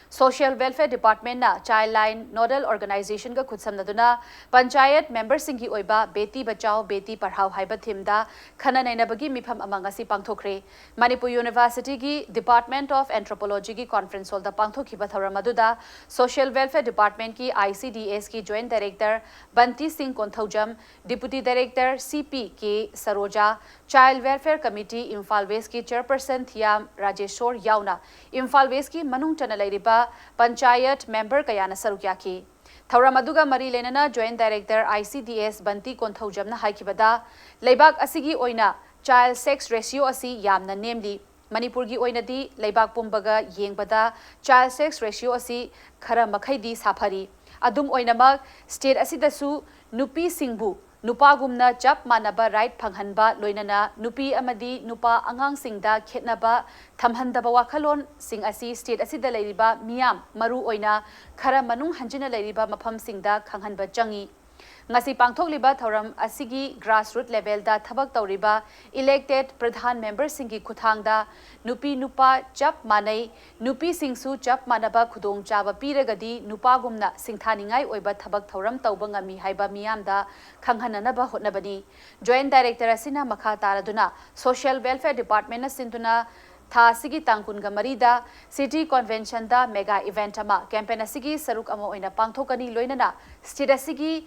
Social Welfare Department ꯅ Child Line Nodal Organization ꯒ ꯈꯨꯠꯁꯝꯅꯗꯨꯅ ꯄꯟꯆꯥꯌꯠ member ꯁꯤꯡꯒꯤ ꯑꯣꯏꯕ Beti Bachao Beti Padhao ꯍꯥꯏꯕ theme ꯗ ꯈꯟꯅ ꯅꯩꯅꯕꯒꯤ ꯃꯤꯐꯝ ꯑꯃ ꯉꯁꯤ ꯄꯥꯡꯊꯣꯛꯈ꯭ꯔꯦ꯫ ꯃꯅꯤꯄꯨꯔ University ꯒꯤ Department of Anthropology ꯒꯤ conference hall ꯗ ꯄꯥꯡꯊꯣꯛꯈꯤꯕ ꯊꯧꯔꯝ ꯑꯗꯨꯗ Social Welfare Department ꯀꯤ I C D S ꯀꯤ Joint Director ꯇꯤ ꯁꯤꯡ Konthoujam, Deputy Director C P K ꯁꯔꯣꯖꯥ, Child Welfare Committee Imphal ꯋꯦꯁꯀꯤ Chairperson ꯊꯤꯌꯥꯝ ꯔꯥꯖꯦꯁꯣꯔ ꯌꯥꯎꯅ ꯏꯝꯐꯥꯜ ꯋꯦꯁꯀꯤ ꯃꯅꯨꯡ ꯆꯟꯅ ꯂꯩꯔꯤꯕ ꯄꯟꯆꯥꯌꯠ member ꯀꯌꯥꯅ ꯁꯔꯨꯛ ꯌꯥꯈꯤ꯫ ꯊꯧꯔꯝ ꯑꯗꯨꯒ ꯃꯔꯤ ꯂꯩꯅꯅ Joint Director I C D S ꯕꯟꯇꯤ ꯀꯣꯟꯊꯧꯖꯝꯅ ꯍꯥꯏꯈꯤꯕꯗ, ꯂꯩꯕꯥꯛ ꯑꯁꯤꯒꯤ ꯑꯣꯏꯅ child sex ratio ꯑꯁꯤ ꯌꯥꯝꯅ ꯅꯦꯝꯂꯤ꯫ ꯃꯅꯤꯄꯨꯔꯒꯤ ꯑꯣꯏꯅꯗꯤ ꯂꯩꯕꯥꯛ ꯄꯨꯝꯕꯒ ꯌꯦꯡꯕꯗ child sex ratio ꯑꯁꯤ ꯈꯔ ꯃꯈꯩꯗꯤ ꯁꯥꯐꯔꯤ꯫ ꯑꯗꯨꯝ ꯑꯣꯏꯅꯃꯛ, state ꯑꯁꯤꯗꯁꯨ ꯅꯨꯄꯤꯁꯤꯡꯕꯨ ꯅꯨꯄꯥꯒꯨꯝꯅ ꯆꯞ ꯃꯥꯟꯅꯕ right ꯐꯪꯍꯟꯕ, ꯂꯣꯏꯅꯅ ꯅꯨꯄꯤ ꯑꯃꯗꯤ ꯅꯨꯄꯥ ꯑꯉꯥꯡꯁꯤꯡꯗ ꯈꯦꯠꯅꯕ ꯊꯝꯍꯟꯗꯕ ꯋꯥꯈꯜꯂꯣꯟꯁꯤꯡ ꯑꯁꯤ state ꯑꯁꯤꯗ ꯂꯩꯔꯤꯕ ꯃꯤꯌꯥꯝ, ꯃꯔꯨ ꯑꯣꯏꯅ ꯈꯔ ꯃꯅꯨꯡ ꯍꯟꯖꯤꯟꯅ ꯂꯩꯔꯤꯕ ꯃꯐꯝꯁꯤꯡꯗ ꯈꯪꯍꯟꯕ ꯆꯪꯏ꯫ ꯉꯁꯤ ꯄꯥꯡꯊꯣꯛꯂꯤꯕ ꯊꯧꯔꯝ ꯑꯁꯤꯒꯤ grassroot levelꯗ ꯊꯕꯛ ꯇꯧꯔꯤꯕ elected ꯄ꯭ꯔꯙꯥꯟ memberꯁꯤꯡꯒꯤ ꯈꯨꯠꯊꯥꯡꯗ ꯅꯨꯄꯤ ꯅꯨꯄꯥ ꯆꯞ ꯃꯥꯟꯅꯩ, ꯅꯨꯄꯤꯁꯤꯡꯁꯨ ꯆꯞ ꯃꯥꯟꯅꯕ ꯈꯨꯗꯣꯡꯆꯥꯕ ꯄꯤꯔꯒꯗꯤ ꯅꯨꯄꯥꯒꯨꯝꯅ ꯁꯤꯡꯊꯥꯅꯤꯡꯉꯥꯏ ꯑꯣꯏꯕ ꯊꯕꯛ ꯊꯧꯔꯝ ꯇꯧꯕ ꯉꯝꯃꯤ ꯍꯥꯏꯕ ꯃꯤꯌꯥꯝꯗ ꯈꯪꯍꯟꯅꯅꯕ ꯍꯣꯠꯅꯕꯅꯤ꯫ Joint Director ꯑꯁꯤꯅ ꯃꯈꯥ ꯇꯥꯔꯗꯨꯅ Social Welfare Departmentꯅ ꯁꯤꯟꯗꯨꯅ ꯊꯥ ꯑꯁꯤꯒꯤ ꯇꯥꯡ ꯀꯨꯟꯒ ꯃꯔꯤꯗ City Conventionꯗ mega event ꯑꯃ campaign ꯑꯁꯤꯒꯤ ꯁꯔꯨꯛ ꯑꯃ ꯑꯣꯏꯅ ꯄꯥꯡꯊꯣꯛꯀꯅꯤ, ꯂꯣꯏꯅꯅ state ꯑꯁꯤꯒꯤ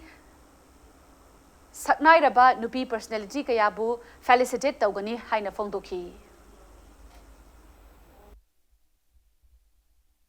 ꯁꯛꯅꯥꯏꯔꯕ ꯅꯨꯄꯤ personality ꯀꯌꯥꯕꯨ felicitate ꯇꯧꯒꯅꯤ ꯍꯥꯏꯅ ꯐꯣꯡꯗꯣꯛꯈꯤ꯫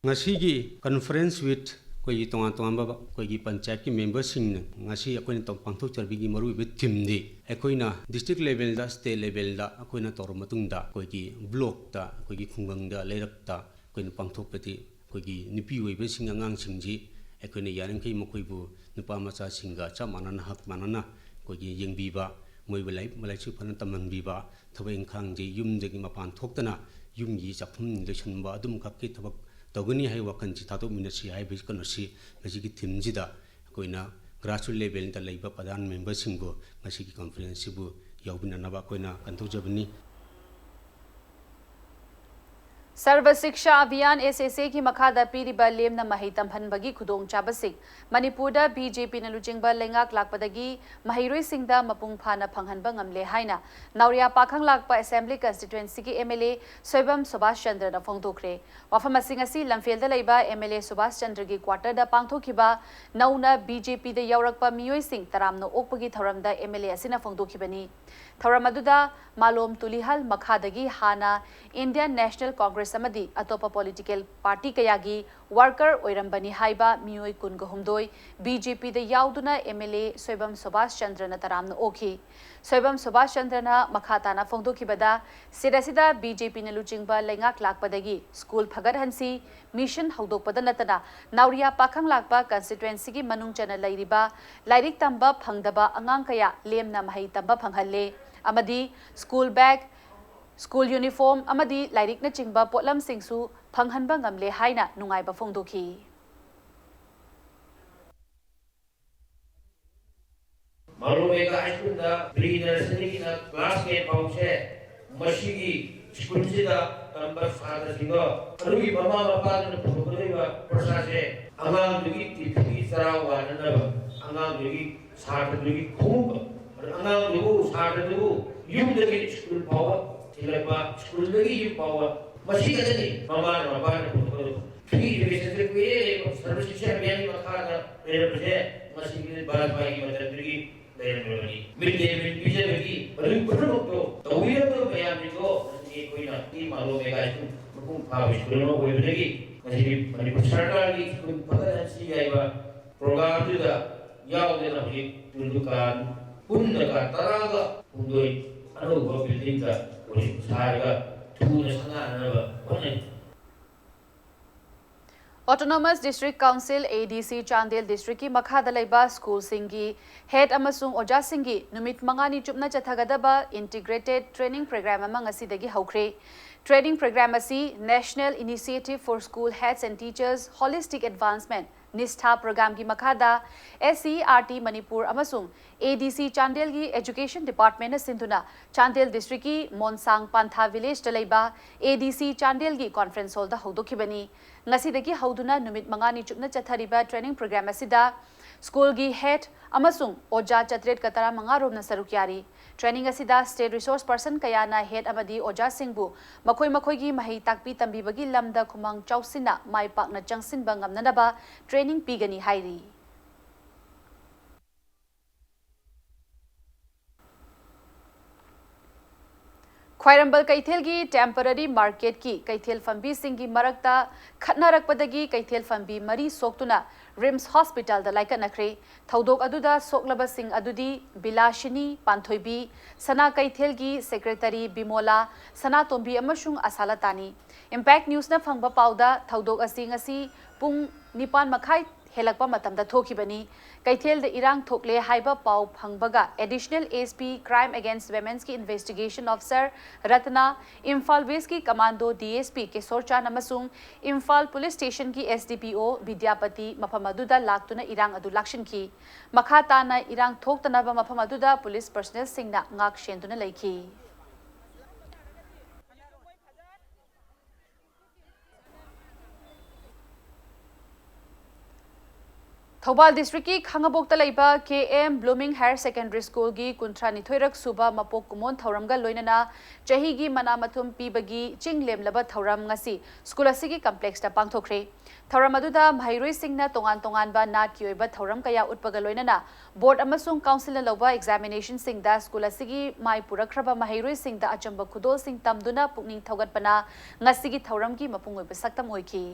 ꯉꯁꯤꯒꯤ conference with ꯑꯩꯈꯣꯏꯒꯤ ꯇꯣꯉꯥꯟ ꯇꯣꯉꯥꯟꯕ ꯑꯩꯈꯣꯏꯒꯤ ꯄꯟꯆꯥꯌꯠꯀꯤ memberꯁꯤꯡꯅ ꯉꯁꯤ ꯑꯩꯈꯣꯏꯅ ꯇꯧ-, ꯄꯥꯡꯊꯣꯛꯆꯔꯤꯕꯒꯤ ꯃꯔꯨꯑꯣꯏꯕ themeꯗꯤ, ꯑꯩꯈꯣꯏꯅ district levelꯗ, state levelꯗ ꯑꯩꯈꯣꯏꯅ ꯇꯧꯔꯕ ꯃꯇꯨꯡꯗ, ꯑꯩꯈꯣꯏꯒꯤ blockꯇ, ꯑꯩꯈꯣꯏꯒꯤ ꯈꯨꯡꯒꯪꯗ, ꯂꯩꯔꯛꯇ ꯑꯩꯈꯣꯏꯅ ꯄꯥꯡꯊꯣꯛꯄꯗꯤ, ꯑꯩꯈꯣꯏꯒꯤ ꯅꯨꯄꯤ ꯑꯣꯏꯕꯁꯤꯡ, ꯑꯉꯥꯡꯁꯤꯡꯁꯤ ꯑꯩꯈꯣꯏꯅ ꯌꯥꯔꯤꯃꯈꯩ ꯃꯈꯣꯏꯕꯨ ꯅꯨꯄꯥ ꯃꯆꯥꯁꯤꯡꯒ ꯆꯞ ꯃꯥꯟꯅꯅ, ꯍꯛ ꯃꯥꯟꯅꯅ ꯑꯩꯈꯣꯏꯒꯤ ꯌꯦꯡꯕꯤꯕ, ꯃꯣꯏꯕꯨ ꯂꯥꯏꯔꯤꯛ ꯂꯥꯏꯁꯨ ꯐꯖꯅ ꯇꯝꯍꯟꯕꯤꯕ, ꯊꯕꯛ ꯏꯪꯈꯥꯡꯁꯤ ꯌꯨꯝꯗꯒꯤ ꯃꯄꯥꯟ ꯊꯣꯛꯇꯅ ꯌꯨꯝꯒꯤ ꯆꯥꯛꯈꯨꯝ ꯂꯣꯏꯁꯤꯟꯕ ꯑꯗꯨꯝꯈꯛꯀꯤ ꯊꯕꯛ ꯇꯧꯒꯅꯤ ꯍꯥꯏꯕ ꯋꯥꯈꯜꯁꯤ ꯊꯥꯗꯣꯛꯃꯤꯟꯅꯁꯤ ꯍꯥꯏꯕꯒꯤ ꯀꯩꯅꯣꯁꯤ ꯉꯁꯤꯒꯤ themeꯁꯤꯗ ꯑꯩꯈꯣꯏꯅ grassroot levelꯗ ꯂꯩꯕ ꯄ꯭ꯔꯙꯥꯟ memberꯁꯤꯡꯕꯨ ꯉꯁꯤꯒꯤ conferenceꯁꯤꯕꯨ ꯌꯥꯎꯕꯤꯅꯅꯕ ꯑꯩꯈꯣꯏꯅ ꯀꯩꯅꯣ ꯇꯧꯖꯕꯅꯤ꯫ ꯁꯔꯕ ꯁꯤꯛꯁꯥ ꯑꯚꯤꯌꯥꯟ, S S A ꯒꯤ ꯃꯈꯥꯗ ꯄꯤꯔꯤꯕ ꯂꯦꯝꯅ ꯃꯍꯩ ꯇꯝꯍꯟꯕꯒꯤ ꯈꯨꯗꯣꯡꯆꯥꯕꯁꯤꯡ ꯃꯅꯤꯄꯨꯔꯗ B J P ꯅ ꯂꯨꯆꯤꯡꯕ ꯂꯩꯉꯥꯛ ꯂꯥꯛꯄꯗꯒꯤ ꯃꯍꯩꯔꯣꯏꯁꯤꯡꯗ ꯃꯄꯨꯡ ꯐꯥꯅ ꯐꯪꯍꯟꯕ ꯉꯝꯂꯦ ꯍꯥꯏꯅ ꯅꯥꯎꯔꯤꯌꯥ ꯄꯥꯈꯪ ꯂꯥꯛꯄ Assembly Constituency ꯒꯤ M L A Soibam Subhas ꯆꯟꯗ꯭ꯔꯅ ꯐꯣꯡꯗꯣꯛꯈ꯭ꯔꯦ꯫ ꯋꯥꯐꯝ ꯑꯁꯤꯡ ꯑꯁꯤ ꯂꯝꯐꯦꯜꯗ ꯂꯩꯕ M L A Subhas ꯆꯟꯗ꯭ꯔꯒꯤ quarter ꯗ ꯄꯥꯡꯊꯣꯛꯈꯤꯕ ꯅꯧꯅ B J P ꯗ ꯌꯥꯎꯔꯛꯄ ꯃꯤꯑꯣꯏꯁꯤꯡ ꯇꯔꯥꯝꯅ ꯑꯣꯛꯄꯒꯤ ꯊꯧꯔꯝꯗ M L A ꯑꯁꯤꯅ ꯐꯣꯡꯗꯣꯛꯈꯤꯕꯅꯤ꯫ ꯊꯧꯔꯝ ꯑꯗꯨꯗ ꯃꯥꯂꯣꯝ ꯇꯨꯂꯤꯍꯜ ꯃꯈꯥꯗꯒꯤ ꯍꯥꯟꯅ Indian National Congress ꯑꯃꯗꯤ ꯑꯇꯣꯞꯄ political party ꯀꯌꯥꯒꯤ worker ꯑꯣꯏꯔꯝꯕꯅꯤ ꯍꯥꯏꯕ ꯃꯤꯑꯣꯏ ꯀꯨꯟꯒ ꯍꯨꯝꯗꯣꯏ B J P the ꯌꯥꯎꯗꯨꯅ M L A Soibam Subhas ꯆꯟꯗ꯭ꯔꯅ ꯇꯔꯥꯝꯅ ꯑꯣꯛꯈꯤ꯫ ꯁꯣꯏꯕꯝ ꯁꯨꯕꯥꯁ ꯆꯟꯗ꯭ꯔꯅ ꯃꯈꯥ ꯇꯥꯅ ꯐꯣꯡꯗꯣꯛꯈꯤꯕꯗ, state ꯑꯁꯤꯗ B J P ꯅ ꯂꯨꯆꯤꯡꯕ ꯂꯩꯉꯥꯛ ꯂꯥꯛꯄꯗꯒꯤ school ꯐꯒꯠꯍꯟꯁꯤ, mission ꯍꯧꯗꯣꯛꯄꯗ ꯅꯠꯇꯅ ꯅꯥꯎꯔꯤꯌꯥ ꯄꯥꯈꯪ ꯂꯥꯛꯄ constituency ꯒꯤ ꯃꯅꯨꯡ ꯆꯟꯅ ꯂꯩꯔꯤꯕ ꯂꯥꯏꯔꯤꯛ ꯇꯝꯕ ꯐꯪꯗꯕ ꯑꯉꯥꯡ ꯀꯌꯥ ꯂꯦꯝꯅ ꯃꯍꯩ ꯇꯝꯕ ꯐꯪꯍꯜꯂꯦ ꯑꯃꯗꯤ school bag, school uniform ꯑꯃꯗꯤ ꯂꯥꯏꯔꯤꯛꯅꯆꯤꯡꯕ ꯄꯣꯠꯂꯝꯁꯤꯡꯁꯨ ꯐꯪꯍꯟꯕ ꯉꯝꯂꯦ ꯍꯥꯏꯅ ꯅꯨꯡꯉꯥꯏꯕ ꯐꯣꯡꯗꯣꯛꯈꯤ꯫ ꯃꯥꯂꯣꯝ ꯃꯦꯒꯥ ꯍꯥꯏ ꯁ꯭ꯀꯨꯜꯗ pre nursery ꯒꯤꯅ class ten ꯐꯥꯎꯁꯦ ꯃꯁꯤꯒꯤ ꯁ꯭ꯀꯨꯜꯁꯤꯗ ꯇꯝꯕ ꯁꯥꯇ꯭ꯔꯁꯤꯡꯗꯣ ꯑꯗꯨꯒꯤ ꯃꯃꯥ ꯃꯄꯥꯗꯨꯅ ꯄꯨꯊꯣꯛꯀꯗꯧꯔꯤꯕ ꯈꯣꯔꯁꯥꯁꯦ ꯑꯉꯥꯡꯗꯨꯒꯤ ꯇꯤꯐꯤꯟꯒꯤ ꯆꯔꯥ ꯋꯥꯅꯅꯕ, ꯑꯉꯥꯡꯗꯨꯒꯤ ꯁꯥꯇ꯭ꯔꯗꯨꯒꯤ ꯈꯣꯡꯎꯞ, ꯑꯗꯨ ꯑꯉꯥꯡꯗꯨꯕꯨ ꯁꯥꯇ꯭ꯔꯗꯨꯕꯨ ꯌꯨꯝꯗꯒꯤ ꯁ꯭ꯀꯨꯜ ꯐꯥꯎꯕ ꯊꯤꯜꯂꯛꯄ, ꯁ꯭ꯀꯨꯜꯗꯒꯤ ꯌꯨꯝ ꯐꯥꯎꯕ ꯃꯁꯤ ꯈꯛꯇꯅꯤ ꯃꯃꯥꯅ ꯃꯄꯥꯅ ꯄꯨꯊꯣꯛꯀꯗꯧꯕ꯫ Free education ꯁꯦ ꯀꯨꯏꯔꯦ ꯁꯔꯕ ꯁꯤꯛꯁꯥ ꯑꯚꯤꯌꯥꯟꯒꯤ ꯃꯈꯥꯗ ꯂꯩꯔꯝꯕꯁꯦ ꯃꯁꯤꯒꯤ ꯕꯥꯖꯄꯥꯏꯒꯤ ꯃꯇꯝꯗꯒꯤ ꯂꯩꯔꯝꯂꯕꯅꯤ꯫ Mid day meal ꯄꯤꯖꯕꯒꯤ ꯃꯗꯨꯒꯤ ꯄꯨꯝꯅꯃꯛꯇꯣ ꯇꯧꯕꯤꯔꯝꯂꯕ ꯃꯌꯥꯝꯁꯤꯡꯗꯣ ꯉꯁꯤꯗꯤ ꯑꯩꯈꯣꯏꯅ ꯁꯤ ꯃꯥꯂꯣꯝ ꯃꯦꯒꯥ ꯁ꯭ꯀꯨꯜ ꯃꯄꯨꯡ ꯐꯥꯕ ꯁ꯭ꯀꯨꯜ ꯑꯃ ꯑꯣꯏꯕꯗꯒꯤ ꯉꯁꯤꯗꯤ ꯃꯅꯤꯄꯨꯔ ꯁꯔꯀꯥꯔꯒꯤ ꯁ꯭ꯀꯨꯜ ꯐꯒꯠꯍꯟꯁꯤ ꯍꯥꯏꯕ program ꯗꯨꯗ ꯌꯥꯎꯗꯅ ꯍꯧꯖꯤꯛ ꯁ꯭ꯀꯨꯜ ꯗꯨꯀꯥꯟ ꯄꯨꯟꯅꯒ ꯇꯔꯥꯒ ꯍꯨꯝꯗꯣꯏ ꯑꯅꯧꯕ building ꯗ ꯍꯧꯖꯤꯛ ꯁꯥꯔꯒ ꯊꯨꯅ ꯁꯪꯒꯥꯅꯅꯕ ꯍꯣꯠꯅꯔꯤ꯫ Autonomous District Council, A D C, Chandel district ꯀꯤ ꯃꯈꯥꯗ ꯂꯩꯕ school ꯁꯤꯡꯒꯤ head ꯑꯃꯁꯨꯡ ꯑꯣꯖꯥꯁꯤꯡꯒꯤ ꯅꯨꯃꯤꯠ ꯃꯉꯥꯅꯤ ꯆꯨꯞꯅ ꯆꯠꯊꯒꯗꯕ integrated training program ꯑꯃ ꯉꯁꯤꯗꯒꯤ ꯍꯧꯈ꯭ꯔꯦ꯫ Training program ꯑꯁꯤ National Initiative for School Heads and Teachers Holistic Advancement ꯅꯤꯁꯊꯥ ꯄ꯭ꯔꯣꯒ꯭ꯔꯥꯝꯒꯤ ꯃꯈꯥꯗ S C E R T Manipur ꯑꯃꯁꯨꯡ ꯑꯦ ꯗꯤ ꯁꯤ ꯆꯥꯟꯗꯦꯜꯒꯤ ꯑꯦꯖꯨꯀꯦꯁꯟ ꯗꯤꯄꯥꯔꯠꯃꯦꯟꯅ ꯁꯤꯟꯗꯨꯅ ꯆꯥꯟꯗꯦꯜ ꯗꯤꯁꯇ꯭ꯔꯤꯛꯀꯤ ꯃꯣꯟꯁꯥꯡ ꯄꯥꯟꯊꯥ ꯚꯤꯂꯦꯖꯇ ꯂꯩꯕ ꯑꯦ ꯗꯤ ꯁꯤ ꯆꯥꯟꯗꯦꯜꯒꯤ ꯀꯣꯟꯐ꯭ꯔꯦꯟꯁ ꯍꯣꯜꯗ ꯍꯧꯗꯣꯛꯈꯤꯕꯅꯤ꯫ ꯉꯁꯤꯗꯒꯤ ꯍꯧꯗꯨꯅ ꯅꯨꯃꯤꯠ ꯃꯉꯥꯅꯤ ꯆꯨꯞꯅ ꯆꯠꯊꯔꯤꯕ ꯇ꯭ꯔꯦꯅꯤꯡ ꯄ꯭ꯔꯣꯒ꯭ꯔꯥꯝ ꯑꯁꯤꯗ ꯁ꯭ꯀꯨꯜꯒꯤ ꯍꯦꯗ ꯑꯃꯁꯨꯡ ꯑꯣꯖꯥ ꯆꯥꯇ꯭ꯔꯦꯠꯀ ꯇꯔꯥꯃꯉꯥ ꯔꯣꯝꯅ ꯁꯔꯨꯛ ꯌꯥꯔꯤ꯫ ꯇ꯭ꯔꯦꯅꯤꯡ ꯑꯁꯤꯗ ꯁ꯭ꯇꯦꯠ ꯔꯤꯁꯣꯔꯁ ꯄꯔꯁꯟ ꯀꯌꯥꯅ ꯍꯦꯗ ꯑꯃꯗꯤ ꯑꯣꯖꯥꯁꯤꯡꯕꯨ ꯃꯈꯣꯏ ꯃꯈꯣꯏꯒꯤ ꯃꯍꯩ ꯇꯥꯛꯄꯤ ꯇꯝꯕꯤꯕꯒꯤ ꯂꯝꯗ ꯈꯨꯃꯥꯡ ꯆꯥꯎꯁꯤꯟꯅ ꯃꯥꯏ ꯄꯥꯛꯅ ꯆꯪꯁꯤꯟꯕ ꯉꯝꯅꯅꯕ ꯇ꯭ꯔꯦꯅꯤꯡ ꯄꯤꯒꯅꯤ ꯍꯥꯏꯔꯤ꯫ ꯈ꯭ꯋꯥꯏꯔꯝꯕꯟ ꯀꯩꯊꯦꯜꯒꯤ ꯇꯦꯝꯄꯔꯔꯤ ꯃꯥꯔꯀꯦꯠꯀꯤ ꯀꯩꯊꯦꯜ ꯐꯝꯕꯤꯁꯤꯡꯒꯤ ꯃꯔꯛꯇ ꯈꯠꯅꯔꯛꯄꯗꯒꯤ ꯀꯩꯊꯦꯜ ꯐꯝꯕꯤ ꯃꯔꯤ ꯁꯣꯛꯇꯨꯅ ꯔꯤꯝꯁ ꯍꯣꯁꯄꯤꯇꯥꯜꯗ ꯂꯥꯏꯀꯠꯅꯈ꯭ꯔꯦ꯫ ꯊꯧꯗꯣꯛ ꯑꯗꯨꯗ ꯁꯣꯛꯂꯕꯁꯤꯡ ꯑꯗꯨꯗꯤ ꯕꯤꯂꯥꯁꯤꯅꯤ ꯄꯥꯟꯊꯣꯏꯕꯤ, ꯁꯅꯥ ꯀꯩꯊꯦꯜꯒꯤ ꯁꯦꯀ꯭ꯔꯦꯇꯔꯤ ꯕꯤꯃꯣꯂꯥ, ꯁꯅꯥꯇꯣꯝꯕꯤ ꯑꯃꯁꯨꯡ ꯑꯁꯥꯂꯇꯥꯅꯤ꯫ ꯏꯝꯄꯦꯛ ꯅ꯭ꯌꯨꯁꯅ ꯐꯪꯕ ꯄꯥꯎꯗ ꯊꯧꯗꯣꯛ ꯑꯁꯤ ꯉꯁꯤ ꯄꯨꯡ ꯅꯤꯄꯥꯟ ꯃꯈꯥꯏ ꯍꯦꯜꯂꯛꯄ ꯃꯇꯝꯗ ꯊꯣꯛꯈꯤꯕꯅꯤ꯫ ꯀꯩꯊꯦꯜꯗ ꯏꯔꯥꯡ ꯊꯣꯛꯂꯦ ꯍꯥꯏꯕ ꯄꯥꯎ ꯐꯪꯕꯒ Additional S P Crime Against Womenꯒꯤ Investigation Officer Ratna, Imphal ꯋꯦꯁꯀꯤ commando D S P Kesor Chan ꯑꯃꯁꯨꯡ ꯏꯝꯐꯥꯜ ꯄꯨꯂꯤꯁ ꯁ꯭ꯇꯦꯁꯟꯒꯤ S D P O Bidyapati ꯃꯐꯝ ꯑꯗꯨꯗ ꯂꯥꯛꯇꯨꯅ ꯏꯔꯥꯡ ꯑꯗꯨ ꯂꯥꯛꯁꯤꯟꯈꯤ꯫ ꯃꯈꯥ ꯇꯥꯅ ꯏꯔꯥꯡ ꯊꯣꯛꯇꯅꯕ ꯃꯐꯝ ꯑꯗꯨꯗ ꯄꯨꯂꯤꯁ ꯄꯔꯁꯅꯦꯜꯁꯤꯡꯅ ꯉꯥꯛ ꯁꯦꯟꯗꯨꯅ ꯂꯩꯈꯤ꯫ ꯊꯧꯕꯥꯜ ꯗꯤꯁꯇ꯭ꯔꯤꯛꯀꯤ ꯈꯥꯉꯕꯣꯛꯇ ꯂꯩꯕ K M Blooming Higher Secondary Schoolꯒꯤ ꯀꯨꯟꯊ꯭ꯔꯥ ꯅꯤꯊꯣꯏꯔꯛ ꯁꯨꯕ ꯃꯄꯣꯛ ꯀꯨꯝꯑꯣꯟ ꯊꯧꯔꯝꯒ ꯂꯣꯏꯅꯅ ꯆꯍꯤꯒꯤ ꯃꯅꯥ ꯃꯊꯨꯝ ꯄꯤꯕꯒꯤ ꯆꯤꯡ ꯂꯦꯝꯂꯕ ꯊꯧꯔꯝ ꯉꯁꯤ ꯁ꯭ꯀꯨꯜ ꯑꯁꯤꯒꯤ ꯀꯝꯄ꯭ꯂꯦꯛꯁꯇ ꯄꯥꯡꯊꯣꯛꯈ꯭ꯔꯦ꯫ ꯊꯧꯔꯝ ꯑꯗꯨꯗ ꯃꯍꯩꯔꯣꯏꯁꯤꯡꯅ ꯇꯣꯉꯥꯟ ꯇꯣꯉꯥꯟꯕ ꯅꯥꯠꯀꯤ ꯑꯣꯏꯕ ꯊꯧꯔꯝ ꯀꯌꯥ ꯎꯠꯄꯒ ꯂꯣꯏꯅꯅ ꯕꯣꯔꯗ ꯑꯃꯁꯨꯡ ꯀꯥꯎꯟꯁꯤꯜꯅ ꯂꯧꯕ ꯑꯦꯛꯖꯥꯃꯤꯅꯦꯁꯟꯁꯤꯡꯗ ꯁ꯭ꯀꯨꯜ ꯑꯁꯤꯒꯤ ꯃꯥꯏ ꯄꯨꯔꯛꯈ꯭ꯔꯕ ꯃꯍꯩꯔꯣꯏꯁꯤꯡꯗ ꯑꯆꯝꯕ ꯈꯨꯗꯣꯜꯁꯤꯡ ꯇꯝꯗꯨꯅ ꯄꯨꯛꯅꯤꯡ ꯊꯧꯒꯠꯄꯅ ꯉꯁꯤꯒꯤ ꯊꯧꯔꯝꯒꯤ ꯃꯄꯨꯡ ꯑꯣꯏꯕ ꯁꯛꯇꯝ ꯑꯣꯏꯈꯤ꯫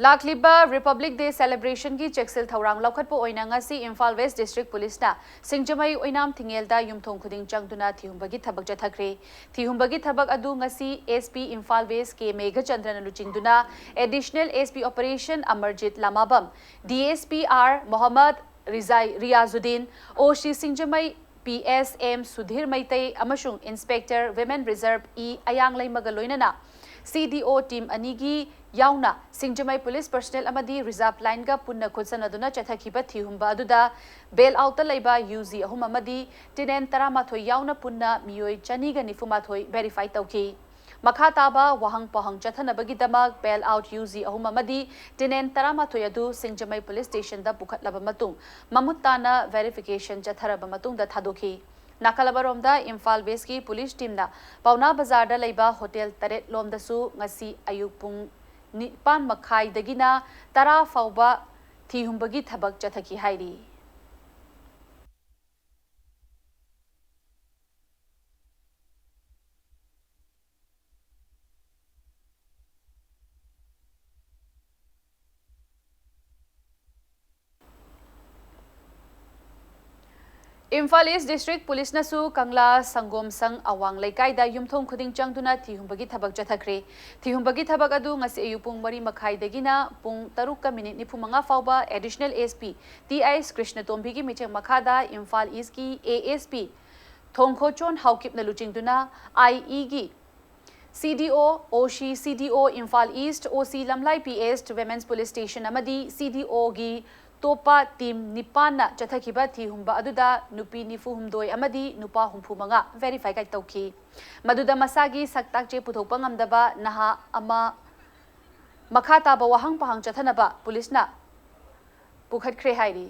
ꯂꯥꯛꯂꯤꯕ Republic Day celebrationꯒꯤ ꯆꯦꯛꯁꯤꯜ ꯊꯧꯔꯥꯡ ꯂꯧꯈꯠꯄ ꯑꯣꯏꯅ ꯉꯁꯤ ꯏꯝꯐꯥꯜ ꯋꯦꯁ ꯗꯤꯁꯇ꯭ꯔꯤꯛ ꯄꯨꯂꯤꯁꯅ ꯁꯤꯡꯖꯃꯩ ꯑꯣꯏꯅꯥꯝ ꯊꯤꯡꯉꯦꯜꯗ ꯌꯨꯝꯊꯣꯡ ꯈꯨꯗꯤꯡ ꯆꯪꯗꯨꯅ ꯊꯤꯍꯨꯝꯕꯒꯤ ꯊꯕꯛ ꯆꯠꯊꯈ꯭ꯔꯦ꯫ ꯊꯤꯍꯨꯝꯕꯒꯤ ꯊꯕꯛ ꯑꯗꯨ ꯉꯁꯤ S P ꯏꯝꯐꯥꯜ ꯋꯦꯁ ꯀꯦ ꯃꯦꯘꯆꯟꯗ꯭ꯔꯅ ꯂꯨꯆꯤꯡꯗꯨꯅ Additional S P Operation Amarjeet ꯂꯥꯃꯥꯕꯝ, D S P R Mohammad ꯔꯤꯖꯥꯏ-, Riyazuddin, O C ꯁꯤꯡꯖꯃꯩ P S M Sudhir Meitei ꯑꯃꯁꯨꯡ Inspector Women Reserve E ꯑꯌꯥꯡꯂꯩꯃꯒ ꯂꯣꯏꯅꯅ C D O team ꯑꯅꯤꯒꯤ ꯌꯥꯎꯅ ꯁꯤꯡꯖꯃꯩ police personnel ꯑꯃꯗꯤ reserve lineꯒ ꯄꯨꯟꯅ ꯈꯨꯠꯁꯝꯅꯗꯨꯅ ꯆꯠꯊꯈꯤꯕ ꯊꯤꯍꯨꯝꯕ ꯑꯗꯨꯗ bail outꯇ ꯂꯩꯕ U G ꯑꯍꯨꯝ ꯑꯃꯗꯤ tenant ꯇꯔꯥꯃꯥꯊꯣꯏ ꯌꯥꯎꯅ ꯄꯨꯟꯅ ꯃꯤꯑꯣꯏ ꯆꯅꯤꯒ ꯅꯤꯐꯨ ꯃꯥꯊꯣꯏ verify ꯇꯧꯈꯤ꯫ ꯃꯈꯥ ꯇꯥꯕ ꯋꯥꯍꯪ ꯄꯥꯎꯍꯪ ꯆꯠꯊꯅꯕꯒꯤꯗꯃꯛ bail out U G ꯑꯍꯨꯝ ꯑꯃꯗꯤ tenant ꯇꯔꯥꯃꯥꯊꯣꯏ ꯑꯗꯨ ꯁꯤꯡꯖꯃꯩ police stationꯗ ꯄꯨꯈꯠꯂꯕ ꯃꯇꯨꯡ ꯃꯃꯨꯠ ꯇꯥꯅ verification ꯆꯠꯊꯔꯕ ꯃꯇꯨꯡꯗ ꯊꯥꯗꯣꯛꯈꯤ꯫ ꯅꯥꯀꯜ ꯑꯃꯔꯣꯝꯗ ꯏꯝꯐꯥꯜ Westꯀꯤ police teamꯅ ꯄꯥꯎꯅꯥ ꯕꯖꯥꯔꯗ ꯂꯩꯕ hotel ꯇꯔꯦꯠ ꯂꯣꯝꯗꯁꯨ ꯉꯁꯤ ꯑꯌꯨꯛ ꯄꯨꯡ ꯅꯤꯄꯥꯟ ꯃꯈꯥꯏꯗꯒꯤꯅ ꯇꯔꯥ ꯐꯥꯎꯕ ꯊꯤꯍꯨꯝꯕꯒꯤ ꯊꯕꯛ ꯆꯠꯊꯈꯤ ꯍꯥꯏꯔꯤ꯫ ꯏꯝꯐꯥꯜ East District Policeꯅꯁꯨ ꯀꯪꯂꯥ ꯁꯪꯒꯣꯝ ꯁꯪ ꯑꯋꯥꯡ ꯂꯩꯀꯥꯏꯗ ꯌꯨꯝꯊꯣꯡ ꯈꯨꯗꯤꯡ ꯆꯪꯗꯨꯅ ꯊꯤꯍꯨꯝꯕꯒꯤ ꯊꯕꯛ ꯆꯠꯊꯈ꯭ꯔꯦ꯫ ꯊꯤꯍꯨꯝꯕꯒꯤ ꯊꯕꯛ ꯑꯗꯨ ꯉꯁꯤ ꯑꯌꯨꯛ ꯄꯨꯡ ꯃꯔꯤ ꯃꯈꯥꯏꯗꯒꯤꯅ ꯄꯨꯡ ꯇꯔꯨꯛꯀ minute ꯅꯤꯐꯨ ꯃꯉꯥ ꯐꯥꯎꯕ Additional S P T I ꯀ꯭ꯔꯤꯁꯅꯇꯣꯝꯕꯤꯒꯤ ꯃꯤꯠꯌꯦꯡ ꯃꯈꯥꯗ ꯏꯝꯐꯥꯜ Eastꯀꯤ A S P ꯊꯣꯡꯈꯣꯆꯣꯟ ꯍꯥꯎꯀꯤꯞꯅ ꯂꯨꯆꯤꯡꯗꯨꯅ I Eꯒꯤ C D O, O C, C D O Imphal East, O C ꯂꯝꯂꯥꯏ P S, Women's Police Station ꯑꯃꯗꯤ C D Oꯒꯤ ꯇꯣꯞꯄ team ꯅꯤꯄꯥꯟꯅ ꯆꯠꯊꯈꯤꯕ ꯊꯤꯍꯨꯝꯕ ꯑꯗꯨꯗ ꯅꯨꯄꯤ ꯅꯤꯐꯨ ꯍꯨꯝꯗꯣꯏ ꯑꯃꯗꯤ ꯅꯨꯄꯥ ꯍꯨꯝꯐꯨ ꯃꯉꯥ verify ꯇꯧꯈꯤ꯫ ꯃꯗꯨꯗ ꯃꯁꯥꯒꯤ ꯁꯛ ꯇꯥꯛꯆꯦ ꯄꯨꯊꯣꯛꯄ ꯉꯝꯗꯕ ꯅꯍꯥ ꯑꯃ ꯃꯈꯥ ꯇꯥꯕ ꯋꯥꯍꯪ ꯄꯥꯍꯪ ꯆꯠꯊꯅꯕ policeꯅ ꯄꯨꯈꯠꯈ꯭ꯔꯦ ꯍꯥꯏꯔꯤ꯫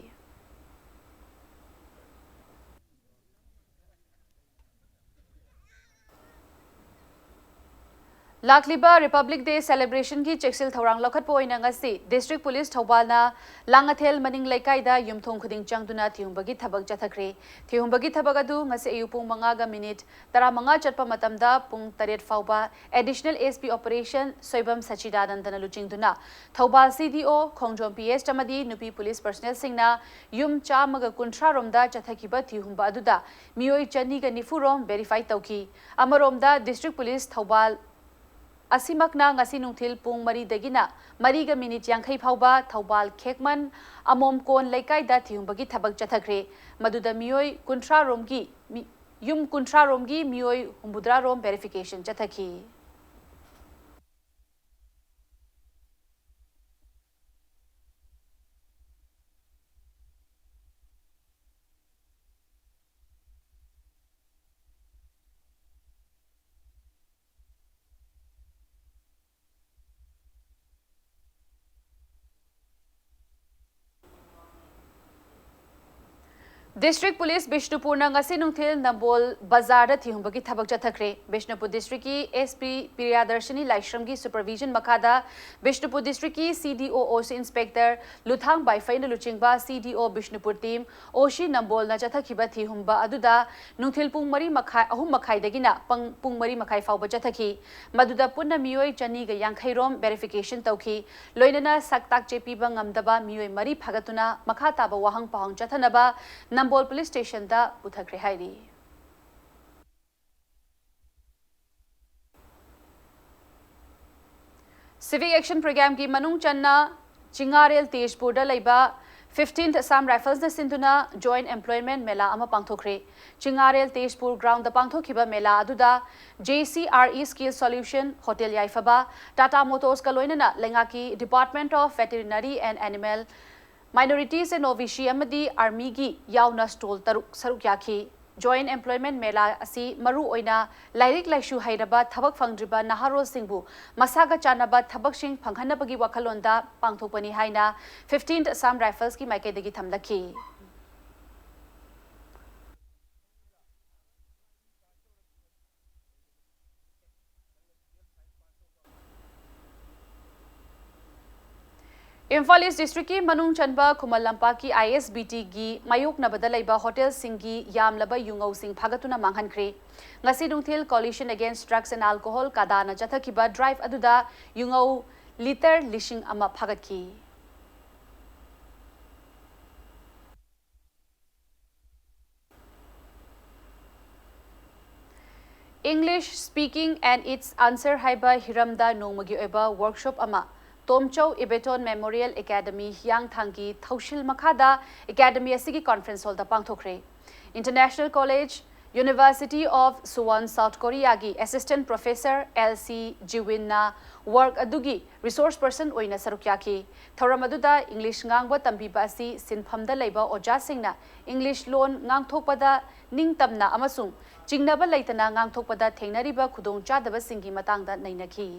ꯂꯥꯛꯂꯤꯕ Republic Day celebrationꯒꯤ ꯆꯦꯛꯁꯤꯜ ꯊꯧꯔꯥꯡ ꯂꯧꯈꯠꯄ ꯑꯣꯏꯅ ꯉꯁꯤ District Police ꯊꯧꯕꯥꯜꯅ ꯂꯥꯡꯉꯊꯦꯜ ꯃꯅꯤꯡ ꯂꯩꯀꯥꯏꯗ ꯌꯨꯝꯊꯣꯡ ꯈꯨꯗꯤꯡ ꯆꯪꯗꯨꯅ ꯊꯤꯍꯨꯝꯕꯒꯤ ꯊꯕꯛ ꯆꯠꯊꯈ꯭ꯔꯦ꯫ ꯊꯤꯍꯨꯝꯕꯒꯤ ꯊꯕꯛ ꯑꯗꯨ ꯉꯁꯤ ꯑꯌꯨꯛ ꯄꯨꯡ ꯃꯉꯥꯒ minute ꯇꯔꯥꯃꯉꯥ ꯆꯠꯄ ꯃꯇꯝꯗ ꯄꯨꯡ ꯇꯔꯦꯠ ꯐꯥꯎꯕ Additional S P Operation Soibam ꯁꯆꯤꯗꯥꯅꯟꯗꯅ ꯂꯨꯆꯤꯡꯗꯨꯅ ꯊꯧꯕꯥꯜ C D O, ꯈꯣꯡꯖꯣꯝ P S ꯑꯃꯗꯤ ꯅꯨꯄꯤ police personnelꯁꯤꯡꯅ ꯌꯨꯝ ꯆꯥꯝꯃꯒ ꯀꯨꯟꯊ꯭ꯔꯥ ꯔꯣꯝꯗ ꯆꯠꯊꯈꯤꯕ ꯊꯤꯍꯨꯝꯕ ꯑꯗꯨꯗ ꯃꯤꯑꯣꯏ ꯆꯅꯤꯒ ꯅꯤꯐꯨ ꯔꯣꯝ verify ꯇꯧꯈꯤ꯫ ꯑꯃꯔꯣꯝꯗ District Police ꯊꯧꯕꯥꯜ ꯑꯁꯤꯃꯛꯅ ꯉꯁꯤ ꯅꯨꯡꯊꯤꯜ ꯄꯨꯡ ꯃꯔꯤꯗꯒꯤꯅ ꯃꯔꯤꯒ ꯃꯤꯅꯤꯠ ꯌꯥꯡꯈꯩ ꯐꯥꯎꯕ ꯊꯧꯕꯥꯜ ꯈꯦꯛꯃꯟ ꯑꯃꯣꯝꯀꯣꯟ ꯂꯩꯀꯥꯏꯗ ꯊꯤꯍꯨꯝꯕꯒꯤ ꯊꯕꯛ ꯆꯠꯊꯈ꯭ꯔꯦ꯫ ꯃꯗꯨꯗ ꯃꯤꯑꯣꯏ ꯀꯨꯟꯊ꯭ꯔꯥ ꯔꯣꯝꯒꯤ ꯃꯤ-, ꯌꯨꯝ ꯀꯨꯟꯊ꯭ꯔꯥ ꯔꯣꯝꯒꯤ ꯃꯤꯑꯣꯏ ꯍꯨꯝꯐꯨꯇꯔꯥ ꯔꯣꯝ verification ꯆꯠꯊꯈꯤ꯫ District Police ꯕꯤꯁꯅꯨꯄꯨꯔꯅ ꯉꯁꯤ ꯅꯨꯡꯊꯤꯜ ꯅꯝꯕꯣꯜ ꯕꯖꯥꯔꯗ ꯊꯤꯍꯨꯝꯕꯒꯤ ꯊꯕꯛ ꯆꯠꯊꯈ꯭ꯔꯦ꯫ ꯕꯤꯁꯅꯨꯄꯨꯔ district ꯀꯤ S P ꯄ꯭ꯔꯤꯌꯥꯗꯔꯁꯤꯅꯤ ꯂꯥꯏꯁ꯭ꯔꯝꯒꯤ supervision ꯃꯈꯥꯗ ꯕꯤꯁꯅꯨꯄꯨꯔ district ꯀꯤ C D O, O C inspector ꯂꯨꯊꯥꯡ ꯕꯥꯏꯐꯩꯅ ꯂꯨꯆꯤꯡꯕ C D O Bishnupur team, O C ꯅꯝꯕꯣꯜꯅ ꯆꯠꯊꯈꯤꯕ ꯊꯤꯍꯨꯝꯕ ꯑꯗꯨꯗ ꯅꯨꯡꯊꯤꯜ ꯄꯨꯡ ꯃꯔꯤ ꯃꯈꯥꯏ, ꯑꯍꯨꯝ ꯃꯈꯥꯏꯗꯒꯤꯅ ꯄꯪ-, ꯄꯨꯡ ꯃꯔꯤ ꯃꯈꯥꯏ ꯐꯥꯎꯕ ꯆꯠꯊꯈꯤ꯫ ꯃꯗꯨꯗ ꯄꯨꯟꯅ ꯃꯤꯑꯣꯏ ꯆꯅꯤꯒ ꯌꯥꯡꯈꯩ ꯔꯣꯝ verification ꯇꯧꯈꯤ꯫ ꯂꯣꯏꯅꯅ ꯁꯛ ꯇꯥꯛꯆꯦ ꯄꯤꯕ ꯉꯝꯗꯕ ꯃꯤꯑꯣꯏ ꯃꯔꯤ ꯐꯥꯒꯠꯇꯨꯅ ꯃꯈꯥ ꯇꯥꯕ ꯋꯥꯍꯪ ꯄꯥꯎꯍꯪ ꯆꯠꯊꯅꯕ ꯅꯝꯕꯣꯜ police station ꯗ ꯄꯨꯊꯈ꯭ꯔꯦ ꯍꯥꯏꯔꯤ꯫ Civic Action Program ꯒꯤ ꯃꯅꯨꯡ ꯆꯟꯅ ꯆꯤꯡꯉꯥꯔꯦꯜ ꯇꯦꯖꯄꯨꯔꯗ ꯂꯩꯕ fifteenth Assam Rifles ꯅ ꯁꯤꯟꯗꯨꯅ joint employment ꯃꯦꯂꯥ ꯑꯃ ꯄꯥꯡꯊꯣꯛꯈ꯭ꯔꯦ꯫ ꯆꯤꯡꯉꯥꯔꯦꯜ ꯇꯦꯖꯄꯨꯔ ground ꯗ ꯄꯥꯡꯊꯣꯛꯈꯤꯕ ꯃꯦꯂꯥ ꯑꯗꯨꯗ J C R E Skill Solution, Hotel ꯌꯥꯏꯐꯕ, Tata Motors ꯀ ꯂꯣꯏꯅꯅ ꯂꯩꯉꯥꯛꯀꯤ Department of Veterinary and Animal, Minorities and O B C ꯑꯃꯗꯤ Army ꯒꯤ ꯌꯥꯎꯅ stall ꯇꯔꯨꯛ ꯁꯔꯨꯛ ꯌꯥꯈꯤ꯫ Joint employment ꯃꯦꯂꯥ ꯑꯁꯤ ꯃꯔꯨ ꯑꯣꯏꯅ ꯂꯥꯏꯔꯤꯛ ꯂꯥꯏꯁꯨ ꯍꯩꯔꯕ ꯊꯕꯛ ꯐꯪꯗ꯭ꯔꯤꯕ ꯅꯍꯥꯔꯣꯜꯁꯤꯡꯕꯨ ꯃꯁꯥꯒ ꯆꯥꯟꯅꯕ ꯊꯕꯛꯁꯤꯡ ꯐꯪꯍꯟꯅꯕꯒꯤ ꯋꯥꯈꯜꯂꯣꯟꯗ ꯄꯥꯡꯊꯣꯛꯄꯅꯤ ꯍꯥꯏꯅ fifteenth Assam Rifles ꯀꯤ ꯃꯥꯏꯀꯩꯗꯒꯤ ꯊꯝꯂꯛꯈꯤ꯫ ꯏꯝꯐꯥꯜ East district ꯀꯤ ꯃꯅꯨꯡ ꯆꯟꯕ ꯈꯨꯃꯟ ꯂꯝꯄꯥꯛꯀꯤ I S B T ꯒꯤ ꯃꯥꯌꯣꯛꯅꯕꯗ ꯂꯩꯕ hotel ꯁꯤꯡꯒꯤ ꯌꯥꯝꯂꯕ ꯌꯨꯉꯧꯁꯤꯡ ꯐꯥꯒꯠꯇꯨꯅ ꯃꯥꯡꯍꯟꯈ꯭ꯔꯦ꯫ ꯉꯁꯤ ꯅꯨꯡꯊꯤꯜ Coalition Against Drugs and Alcohol, ꯀꯥꯗꯥꯅ ꯆꯠꯊꯈꯤꯕ drive ꯑꯗꯨꯗ ꯌꯨꯉꯧ litre ꯂꯤꯁꯤꯡ ꯑꯃ ꯐꯥꯒꯠꯈꯤ꯫ English Speaking and Its Answer ꯍꯥꯏꯕ ꯍꯤꯔꯝꯗ ꯅꯣꯡꯃꯒꯤ ꯑꯣꯏꯕ ꯋꯥꯔꯛꯁꯣꯞ ꯑꯃ ꯇꯣꯝꯆꯧ ꯏꯕꯦꯇꯣꯟ ꯃꯦꯃꯣꯔꯤꯌꯦꯜ ꯑꯦꯀꯥꯗꯃꯤ ꯍꯤꯌꯥꯡꯊꯥꯡꯒꯤ ꯊꯧꯁꯤꯜ ꯃꯈꯥꯗ ꯑꯦꯀꯥꯗꯃꯤ ꯑꯁꯤꯒꯤ ꯀꯣꯟꯐꯔꯦꯟꯁ ꯍꯣꯜꯗ ꯄꯥꯡꯊꯣꯛꯈ꯭ꯔꯦ꯫ International College, University of Suwon, South Koreaꯒꯤ ꯑꯦꯁꯤꯁꯇꯦꯟꯠ ꯄ꯭ꯔꯣꯐꯦꯁꯔ ꯑꯦꯜ ꯁꯤ ꯖꯤꯋꯤꯟꯅ ꯋꯥꯔꯛ ꯑꯗꯨꯒꯤ ꯔꯤꯁꯣꯔꯁ ꯄꯔꯁꯟ ꯑꯣꯏꯅ ꯁꯔꯨꯛ ꯌꯥꯈꯤ꯫ ꯊꯧꯔꯝ ꯑꯗꯨꯗ ꯏꯪꯂꯤꯁ ꯉꯥꯡꯕ ꯇꯝꯕꯤꯕ ꯑꯁꯤ ꯁꯤꯟꯐꯝꯗ ꯂꯩꯕ ꯑꯣꯖꯥꯁꯤꯡꯅ ꯏꯪꯂꯤꯁ ꯂꯣꯟ ꯉꯥꯡꯊꯣꯛꯄꯗ ꯅꯤꯡꯇꯝꯅ ꯑꯃꯁꯨꯡ ꯆꯤꯡꯅꯕ ꯂꯩꯇꯅ ꯉꯥꯡꯊꯣꯛꯄꯗ ꯊꯦꯡꯅꯔꯤꯕ ꯈꯨꯗꯣꯡꯆꯥꯗꯕꯁꯤꯡꯒꯤ ꯃꯇꯥꯡꯗ ꯅꯩꯅꯈꯤ꯫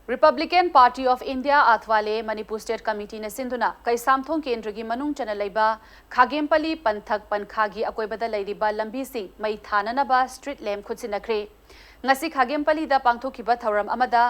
Republican Party of India Athawale Manipur state ꯀꯃꯤꯇꯤꯅ ꯁꯤꯟꯗꯨꯅ ꯀꯩꯁꯥꯝꯊꯣꯡ ꯀꯦꯟꯗ꯭ꯔꯒꯤ ꯃꯅꯨꯡ ꯆꯟꯅ ꯂꯩꯕ ꯈꯥꯒꯦꯝꯄꯜꯂꯤ ꯄꯟꯊꯛ ꯄꯟꯈꯥꯒꯤ ꯑꯀꯣꯏꯕꯗ ꯂꯩꯔꯤꯕ ꯂꯝꯕꯤꯁꯤꯡ ꯃꯩ ꯊꯥꯅꯅꯕ ꯁ꯭ꯇ꯭ꯔꯤꯠ ꯂꯦꯝꯞ ꯈꯨꯠꯁꯤꯟꯅꯈ꯭ꯔꯦ꯫ ꯉꯁꯤ ꯈꯥꯒꯦꯝꯄꯜꯂꯤꯗ ꯄꯥꯡꯊꯣꯛꯈꯤꯕ ꯊꯧꯔꯝ ꯑꯃꯗ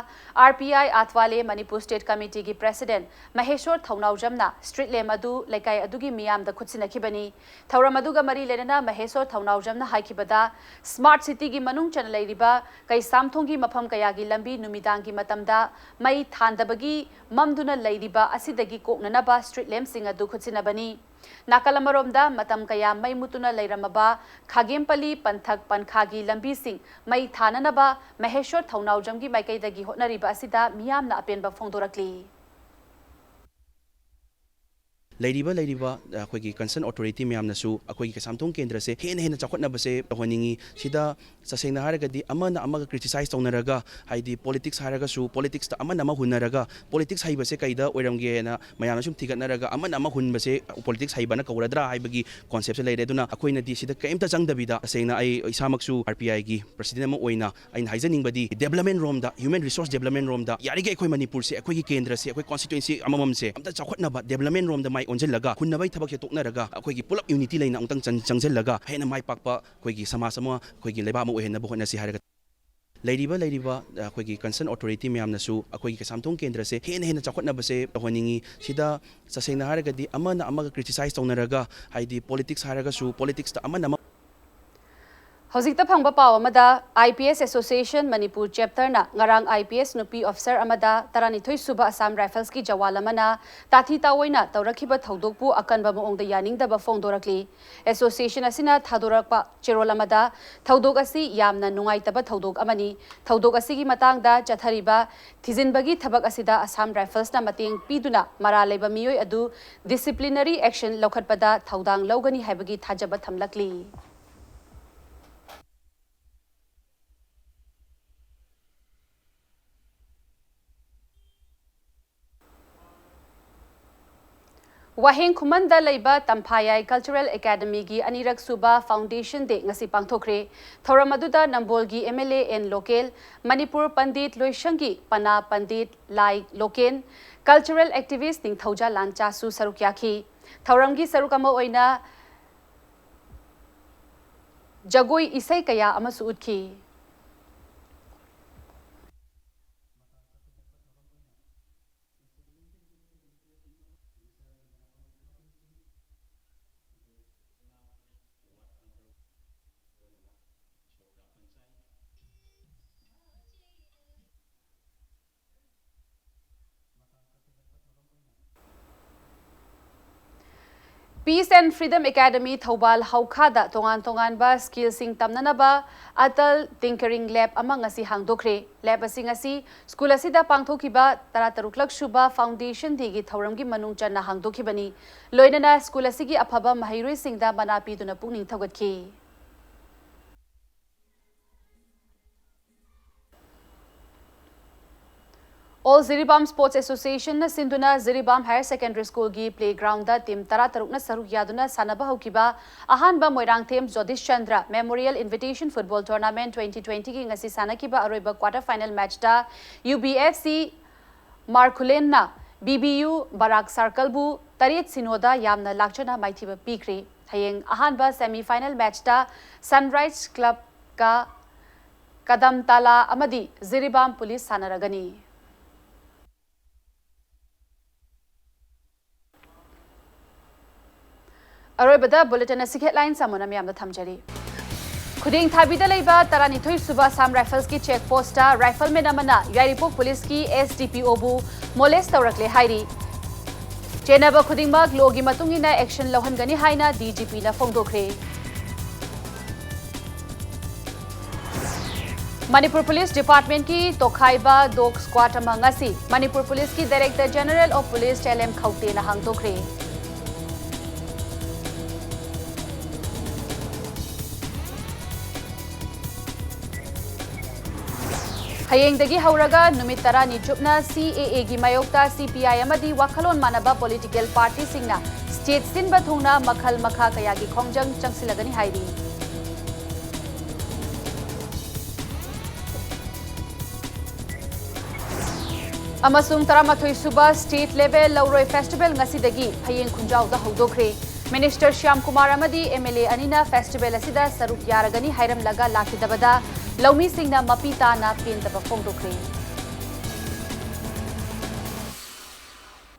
R P I Athawale Manipur state ꯀꯃꯤꯇꯤꯒꯤ ꯄ꯭ꯔꯦꯁꯤꯗꯦꯟꯠ ꯃꯍꯦꯁꯣꯔ ꯊꯧꯅꯥꯎꯖꯝꯅ ꯁ꯭ꯇ꯭ꯔꯤꯠ ꯂꯦꯝꯞ ꯑꯗꯨ ꯂꯩꯀꯥꯏ ꯑꯗꯨꯒꯤ ꯃꯤꯌꯥꯝꯗ ꯈꯨꯠꯁꯤꯟꯅꯈꯤꯕꯅꯤ꯫ ꯊꯧꯔꯝ ꯑꯗꯨꯒ ꯃꯔꯤ ꯂꯩꯅꯅ ꯃꯍꯦꯁꯣꯔ ꯊꯧꯅꯥꯎꯖꯝꯅ ꯍꯥꯏꯈꯤꯕꯗ, ꯁ꯭ꯃꯥꯔꯠ ꯁꯤꯇꯤꯒꯤ ꯃꯅꯨꯡ ꯆꯟꯅ ꯂꯩꯔꯤꯕ ꯀꯩꯁꯥꯝꯊꯣꯡꯒꯤ ꯃꯐꯝ ꯀꯌꯥꯒꯤ ꯂꯝꯕꯤ ꯅꯨꯃꯤꯗꯥꯡꯒꯤ ꯃꯇꯝꯗ ꯃꯩ ꯊꯥꯟꯗꯕꯒꯤ ꯃꯝꯗꯨꯅ ꯂꯩꯔꯤꯕ ꯑꯁꯤꯗꯒꯤ ꯀꯣꯛꯅꯅꯕ ꯁ꯭ꯇ꯭ꯔꯤꯠ ꯂꯦꯝꯞꯁꯤꯡ ꯑꯗꯨ ꯈꯨꯠꯁꯤꯟꯅꯕꯅꯤ꯫ ꯅꯥꯀꯜ ꯑꯃꯔꯣꯝꯗ ꯃꯇꯝ ꯀꯌꯥ ꯃꯩ ꯃꯨꯠꯇꯨꯅ ꯂꯩꯔꯝꯃꯕ ꯈꯥꯒꯦꯝꯄꯜꯂꯤ ꯄꯟꯊꯛ ꯄꯟꯈꯥꯒꯤ ꯂꯝꯕꯤꯁꯤꯡ ꯃꯩ ꯊꯥꯅꯅꯕ ꯃꯍꯦꯁꯣꯔ ꯊꯧꯅꯥꯎꯖꯝꯒꯤ ꯃꯥꯏꯀꯩꯗꯒꯤ ꯍꯣꯠꯅꯔꯤꯕ ꯑꯁꯤꯗ ꯃꯤꯌꯥꯝꯅ ꯑꯄꯦꯟꯕ ꯐꯣꯡꯗꯣꯔꯛꯂꯤ꯫ ꯂꯩꯔꯤꯕ, ꯂꯩꯔꯤꯕ, ꯑ, ꯑꯩꯈꯣꯏꯒꯤ concern authority ꯃꯌꯥꯝꯅꯁꯨ ꯑꯩꯈꯣꯏꯒꯤ ꯀꯩꯁꯥꯝꯊꯣꯡ ꯀꯦꯟꯗ꯭ꯔꯁꯦ ꯍꯦꯟꯅ ꯍꯦꯟꯅ ꯆꯥꯎꯈꯠꯅꯕꯁꯦ ꯇꯧꯍꯟꯅꯤꯡꯉꯤ꯫ ꯁꯤꯗ ꯇꯁꯦꯡꯅ ꯍꯥꯏꯔꯒꯗꯤ ꯑꯃꯅ ꯑꯃꯒ criticize ꯇꯧꯅꯔꯒ, ꯍꯥꯏꯗꯤ politics ꯍꯥꯏꯔꯒꯁꯨ, politicsꯇ ꯑꯃꯅ ꯑꯃ ꯍꯨꯟꯅꯔꯒ, politics ꯍꯩꯕꯁꯦ ꯀꯩꯗ ꯑꯣꯏꯔꯝꯒꯦꯅ ꯃꯌꯥꯝꯅ ꯁꯨꯝ ꯊꯤꯒꯠꯅꯔꯒ, ꯑꯃꯅ ꯑꯃ ꯍꯨꯟꯕꯁꯦ politics ꯍꯩꯕꯅ ꯀꯧꯔꯗ꯭ꯔꯥ ꯍꯥꯏꯕꯒꯤ conceptꯁꯦ ꯂꯩꯔꯦ꯫ ꯑꯗꯨꯅ ꯑꯩꯈꯣꯏꯅꯗꯤ ꯁꯤꯗ ꯀꯔꯤꯝꯇ ꯆꯪꯗꯕꯤꯗ, ꯇꯁꯦꯡꯅ ꯑꯩ ꯏꯁꯥꯃꯛꯁꯨ ꯑꯥꯔ ꯄꯤ ꯑꯥꯏꯒꯤ president ꯑꯃ ꯑꯣꯏꯅ ꯑꯩꯅ ꯍꯥꯏꯖꯅꯤꯡꯕꯗꯤ, development ꯔꯣꯝꯗ, human resource development ꯔꯣꯝꯗ ꯌꯥꯔꯤꯈꯩ ꯑꯩꯈꯣꯏ ꯃꯅꯤꯄꯨꯔꯁꯦ, ꯑꯩꯈꯣꯏꯒꯤ ꯀꯦꯟꯗ꯭ꯔꯁꯦ, ꯑꯩꯈꯣꯏ constituency ꯑꯃꯃꯝꯁꯦ ꯑꯝꯇ ꯆꯥꯎꯈꯠꯅꯕ, development ꯔꯣꯝꯗ ꯃꯥꯏ ꯑꯣꯟꯁꯤꯜꯂꯒ, ꯍꯨꯟꯅꯕꯒꯤ ꯊꯕꯛꯁꯦ ꯇꯣꯛꯅꯔꯒ, ꯑꯩꯈꯣꯏꯒꯤ ꯄꯨꯂꯞ unity ꯂꯩꯅ ꯑꯃꯨꯛꯇꯪ ꯆꯪ-, ꯆꯪꯁꯤꯜꯂꯒ ꯍꯦꯟꯅ ꯃꯥꯏ ꯄꯥꯛꯄ ꯑꯩꯈꯣꯏꯒꯤ ꯁꯃꯥꯖ ꯑꯃ, ꯑꯩꯈꯣꯏꯒꯤ ꯂꯩꯕꯥꯛ ꯑꯃ ꯑꯣꯏꯍꯟꯅꯕ ꯍꯣꯠꯅꯁꯤ ꯍꯥꯏꯔꯒ ꯂꯩꯔꯤꯕ, ꯂꯩꯔꯤꯕ, ꯑ, ꯑꯩꯈꯣꯏꯒꯤ concern authority ꯃꯌꯥꯝꯅꯁꯨ ꯑꯩꯈꯣꯏꯒꯤ ꯀꯩꯁꯥꯝꯊꯣꯡ ꯀꯦꯟꯗ꯭ꯔꯁꯦ ꯍꯦꯟꯅ ꯍꯦꯟꯅ ꯆꯥꯎꯈꯠꯅꯕꯁꯦ ꯇꯧꯍꯟꯅꯤꯡꯉꯤ꯫ ꯁꯤꯗ ꯇꯁꯦꯡꯅ ꯍꯥꯏꯔꯒꯗꯤ ꯑꯃꯅ ꯑꯃꯒ criticize ꯇꯧꯅꯔꯒ, ꯍꯥꯏꯗꯤ politics ꯍꯥꯏꯔꯒꯁꯨ, politicsꯇ ꯑꯃꯅ ꯑꯃ ꯍꯧꯖꯤꯛꯇ ꯐꯪꯕ ꯄꯥꯎ ꯑꯃꯗ, I P S Association Manipur Chapterꯅ ꯉꯔꯥꯡ I P S ꯅꯨꯄꯤ officer ꯑꯃꯗ ꯇꯔꯥꯅꯤꯊꯣꯏ ꯁꯨꯕ Assam Riflesꯀꯤ ꯖꯋꯥꯟ ꯑꯃꯅ ꯇꯥꯊꯤ ꯇꯥꯑꯣꯏꯅ ꯇꯧꯔꯛꯈꯤꯕ ꯊꯧꯗꯣꯛꯄꯨ ꯑꯀꯟꯕ ꯃꯑꯣꯡꯗ ꯌꯥꯅꯤꯡꯗꯕ ꯐꯣꯡꯗꯣꯔꯛꯂꯤ꯫ Association ꯑꯁꯤꯅ ꯊꯥꯗꯣꯔꯛꯄ ꯆꯦꯔꯣꯜ ꯑꯃꯗ, ꯊꯧꯗꯣꯛ ꯑꯁꯤ ꯌꯥꯝꯅ ꯅꯨꯡꯉꯥꯏꯇꯕ ꯊꯧꯗꯣꯛ ꯑꯃꯅꯤ꯫ ꯊꯧꯗꯣꯛ ꯑꯁꯤꯒꯤ ꯃꯇꯥꯡꯗ ꯆꯠꯊꯔꯤꯕ ꯊꯤꯖꯤꯟꯕꯒꯤ ꯊꯕꯛ ꯑꯁꯤꯗ Assam Riflesꯅ ꯃꯇꯦꯡ ꯄꯤꯗꯨꯅ ꯃꯔꯥꯜ ꯂꯩꯕ ꯃꯤꯑꯣꯏ ꯑꯗꯨ disciplinary action ꯂꯧꯈꯠꯄꯗ ꯊꯧꯗꯥꯡ ꯂꯧꯒꯅꯤ ꯍꯥꯏꯕꯒꯤ ꯊꯥꯖꯕ ꯊꯝꯂꯛꯂꯤ꯫ ꯋꯥꯍꯦꯡ ꯈꯨꯃꯟꯗ ꯂꯩꯕ ꯇꯝꯐꯥꯌꯥꯏ Cultural Academyꯒꯤ ꯑꯅꯤꯔꯛ ꯁꯨꯕ Foundation Day ꯉꯁꯤ ꯄꯥꯡꯊꯣꯛꯈ꯭ꯔꯦ꯫ ꯊꯧꯔꯝ ꯑꯗꯨꯗ ꯅꯝꯕꯣꯜꯒꯤ M L A N Lokel, Manipur Pandit ꯂꯣꯏꯁꯪꯒꯤ ꯄꯅꯥ ꯄꯟꯗꯤꯠ ꯂꯥꯏ ꯂꯣꯀꯦꯟ, cultural activist ꯅꯤꯡꯊꯧꯖꯥ ꯂꯥꯟꯆꯥꯁꯨ ꯁꯔꯨꯛ ꯌꯥꯈꯤ꯫ ꯊꯧꯔꯝꯒꯤ ꯁꯔꯨꯛ ꯑꯃ ꯑꯣꯏꯅ ꯖꯒꯣꯏ ꯏꯁꯩ ꯀꯌꯥ ꯑꯃꯁꯨ ꯎꯠꯈꯤ꯫ Peace and Freedom Academy Thoubal ꯍꯧꯈꯥꯗ ꯇꯣꯉꯥꯟ ꯇꯣꯉꯥꯟꯕ skillꯁꯤꯡ ꯇꯝꯅꯅꯕ Atal Tinkering Lab ꯑꯃ ꯉꯁꯤ ꯍꯥꯡꯗꯣꯛꯈ꯭ꯔꯦ꯫ Lab ꯑꯁꯤ ꯉꯁꯤ ꯁ꯭ꯀꯨꯜ ꯑꯁꯤꯗ ꯄꯥꯡꯊꯣꯛꯈꯤꯕ ꯇꯔꯥꯇꯔꯨꯛꯂꯛ ꯁꯨꯕ Foundation Dayꯒꯤ ꯊꯧꯔꯝꯒꯤ ꯃꯅꯨꯡ ꯆꯟꯅ ꯍꯥꯡꯗꯣꯛꯈꯤꯕꯅꯤ꯫ ꯂꯣꯏꯅꯅ ꯁ꯭ꯀꯨꯜ ꯑꯁꯤꯒꯤ ꯑꯐꯕ ꯃꯍꯩꯔꯣꯏꯁꯤꯡꯗ ꯃꯅꯥ ꯄꯤꯗꯨꯅ ꯄꯨꯛꯅꯤꯡ ꯊꯧꯒꯠꯈꯤ꯫ All Jiribam Sports Associationꯅ ꯁꯤꯟꯗꯨꯅ Jiribam Higher Secondary Schoolꯒꯤ playgroundꯗ team ꯇꯔꯥꯇꯔꯨꯛꯅ ꯁꯔꯨꯛ ꯌꯥꯗꯨꯅ ꯁꯥꯟꯅꯕ ꯍꯧꯈꯤꯕ ꯑꯍꯥꯟꯕ Moirangthem ꯖꯣꯗꯤꯁ Chandra Memorial Invitation Football Tournament twenty twentyꯒꯤ ꯉꯁꯤ ꯁꯥꯟꯅꯈꯤꯕ ꯑꯔꯣꯏꯕ quarter final matchꯇ U B F C Markhulenꯅ B B U Barak Circleꯕꯨ ꯇꯔꯦꯠ ꯁꯤꯅꯣꯗ ꯌꯥꯝꯅ ꯂꯥꯛꯆꯅ ꯃꯥꯏꯊꯤꯕ ꯄꯤꯈ꯭ꯔꯦ꯫ ꯍꯌꯦꯡ ꯑꯍꯥꯟꯕ semi final matchꯇ Sunrise Clubꯀ ꯀꯗꯝ ꯇꯥꯂꯥ ꯑꯃꯗꯤ ꯖꯤꯔꯤꯕꯥꯝ ꯄꯨꯂꯤꯁ ꯁꯥꯟꯅꯔꯒꯅꯤ꯫ ꯑꯔꯣꯏꯕꯗ bulletin ꯑꯁꯤꯒꯤ headlines ꯑꯃꯨꯛ ꯍꯟꯅ ꯃꯌꯥꯝꯗ ꯊꯝꯖꯔꯤ꯫ ꯈꯨꯗꯦꯡ ꯊꯥꯕꯤꯗ ꯂꯩꯕ ꯇꯔꯥꯅꯤꯊꯣꯏ ꯁꯨꯕ ꯑꯁꯥꯝ ꯔꯥꯏꯐꯜꯁꯀꯤ ꯆꯦꯛ ꯄꯣꯁꯇ ꯔꯥꯏꯐꯜꯃꯦꯟ ꯑꯃꯅ ꯌꯥꯏꯔꯤꯄꯣꯛ ꯄꯨꯂꯤꯁꯀꯤ ꯑꯦꯁ ꯗꯤ ꯄꯤ ꯑꯣꯕꯨ ꯃꯣꯂꯦꯁ ꯇꯧꯔꯛꯂꯦ ꯍꯥꯏꯔꯤ꯫ ꯆꯦꯟꯅꯕ ꯈꯨꯗꯤꯡꯃꯛ ꯂꯣꯒꯤ ꯃꯇꯨꯡ ꯏꯟꯅ ꯑꯦꯛꯁꯟ ꯂꯧꯍꯟꯒꯅꯤ ꯍꯥꯏꯅ ꯗꯤ ꯖꯤ ꯄꯤꯅ ꯐꯣꯡꯗꯣꯛꯈ꯭ꯔꯦ꯫ ꯃꯅꯤꯄꯨꯔ ꯄꯨꯂꯤꯁ ꯗꯤꯄꯥꯔꯠꯃꯦꯟꯠꯀꯤ ꯇꯣꯈꯥꯏꯕ ꯗꯣꯒ ꯁ꯭ꯀ꯭ꯋꯥꯠ ꯑꯃ ꯉꯁꯤ ꯃꯅꯤꯄꯨꯔ ꯄꯨꯂꯤꯁꯀꯤ ꯗꯥꯏꯔꯦꯛꯇꯔ ꯖꯦꯅꯔꯦꯜ ꯑꯣꯐ ꯄꯨꯂꯤꯁ ꯇꯦꯂꯦꯝ ꯈꯧꯇꯦꯅ ꯍꯥꯡꯗꯣꯛꯈ꯭ꯔꯦ꯫ ꯍꯌꯦꯡꯗꯒꯤ ꯍꯧꯔꯒ ꯅꯨꯃꯤꯠ ꯇꯔꯥꯅꯤ ꯆꯨꯞꯅ ꯁꯤ ꯑꯦ ꯑꯦꯒꯤ ꯃꯥꯌꯣꯛꯇ ꯁꯤ ꯄꯤ ꯑꯥꯏ ꯑꯃꯗꯤ ꯋꯥꯈꯜꯂꯣꯟ ꯃꯥꯟꯅꯕ ꯄꯣꯂꯤꯇꯤꯀꯦꯜ ꯄꯥꯔꯇꯤꯁꯤꯡꯅ ꯁ꯭ꯇꯦꯠ ꯁꯤꯟꯕ ꯊꯨꯡꯅ ꯃꯈꯜ ꯃꯈꯥ ꯀꯌꯥꯒꯤ ꯈꯣꯡꯖꯪ ꯆꯪꯁꯤꯜꯂꯒꯅꯤ ꯍꯥꯏꯔꯤ꯫ ꯑꯃꯁꯨꯡ ꯇꯔꯥꯃꯥꯊꯣꯏ ꯁꯨꯕ ꯁ꯭ꯇꯦꯠ ꯂꯦꯚꯦꯜ ꯂꯧꯔꯣꯏ ꯐꯦꯁꯇꯤꯚꯦꯜ ꯉꯁꯤꯗꯒꯤ ꯐꯌꯦꯡ ꯈꯨꯟꯖꯥꯎꯗ ꯍꯧꯗꯣꯛꯈ꯭ꯔꯦ꯫ ꯃꯤꯅꯤꯁꯇꯔ ꯁ꯭ꯌꯥꯝ ꯀꯨꯃꯥꯔ ꯑꯃꯗꯤ ꯑꯦꯝ ꯑꯦꯜ ꯑꯦ ꯑꯅꯤꯅ ꯐꯦꯁꯇꯤꯚꯦꯜ ꯑꯁꯤꯗ ꯁꯔꯨꯛ ꯌꯥꯔꯒꯅꯤ ꯍꯥꯏꯔꯝꯂꯒ ꯂꯥꯛꯈꯤꯗꯕꯗ ꯂꯧꯃꯤꯁꯤꯡꯅ ꯃꯄꯤ ꯇꯥꯅ ꯄꯦꯟꯗꯕ ꯐꯣꯡꯗꯣꯛꯈ꯭ꯔꯦ꯫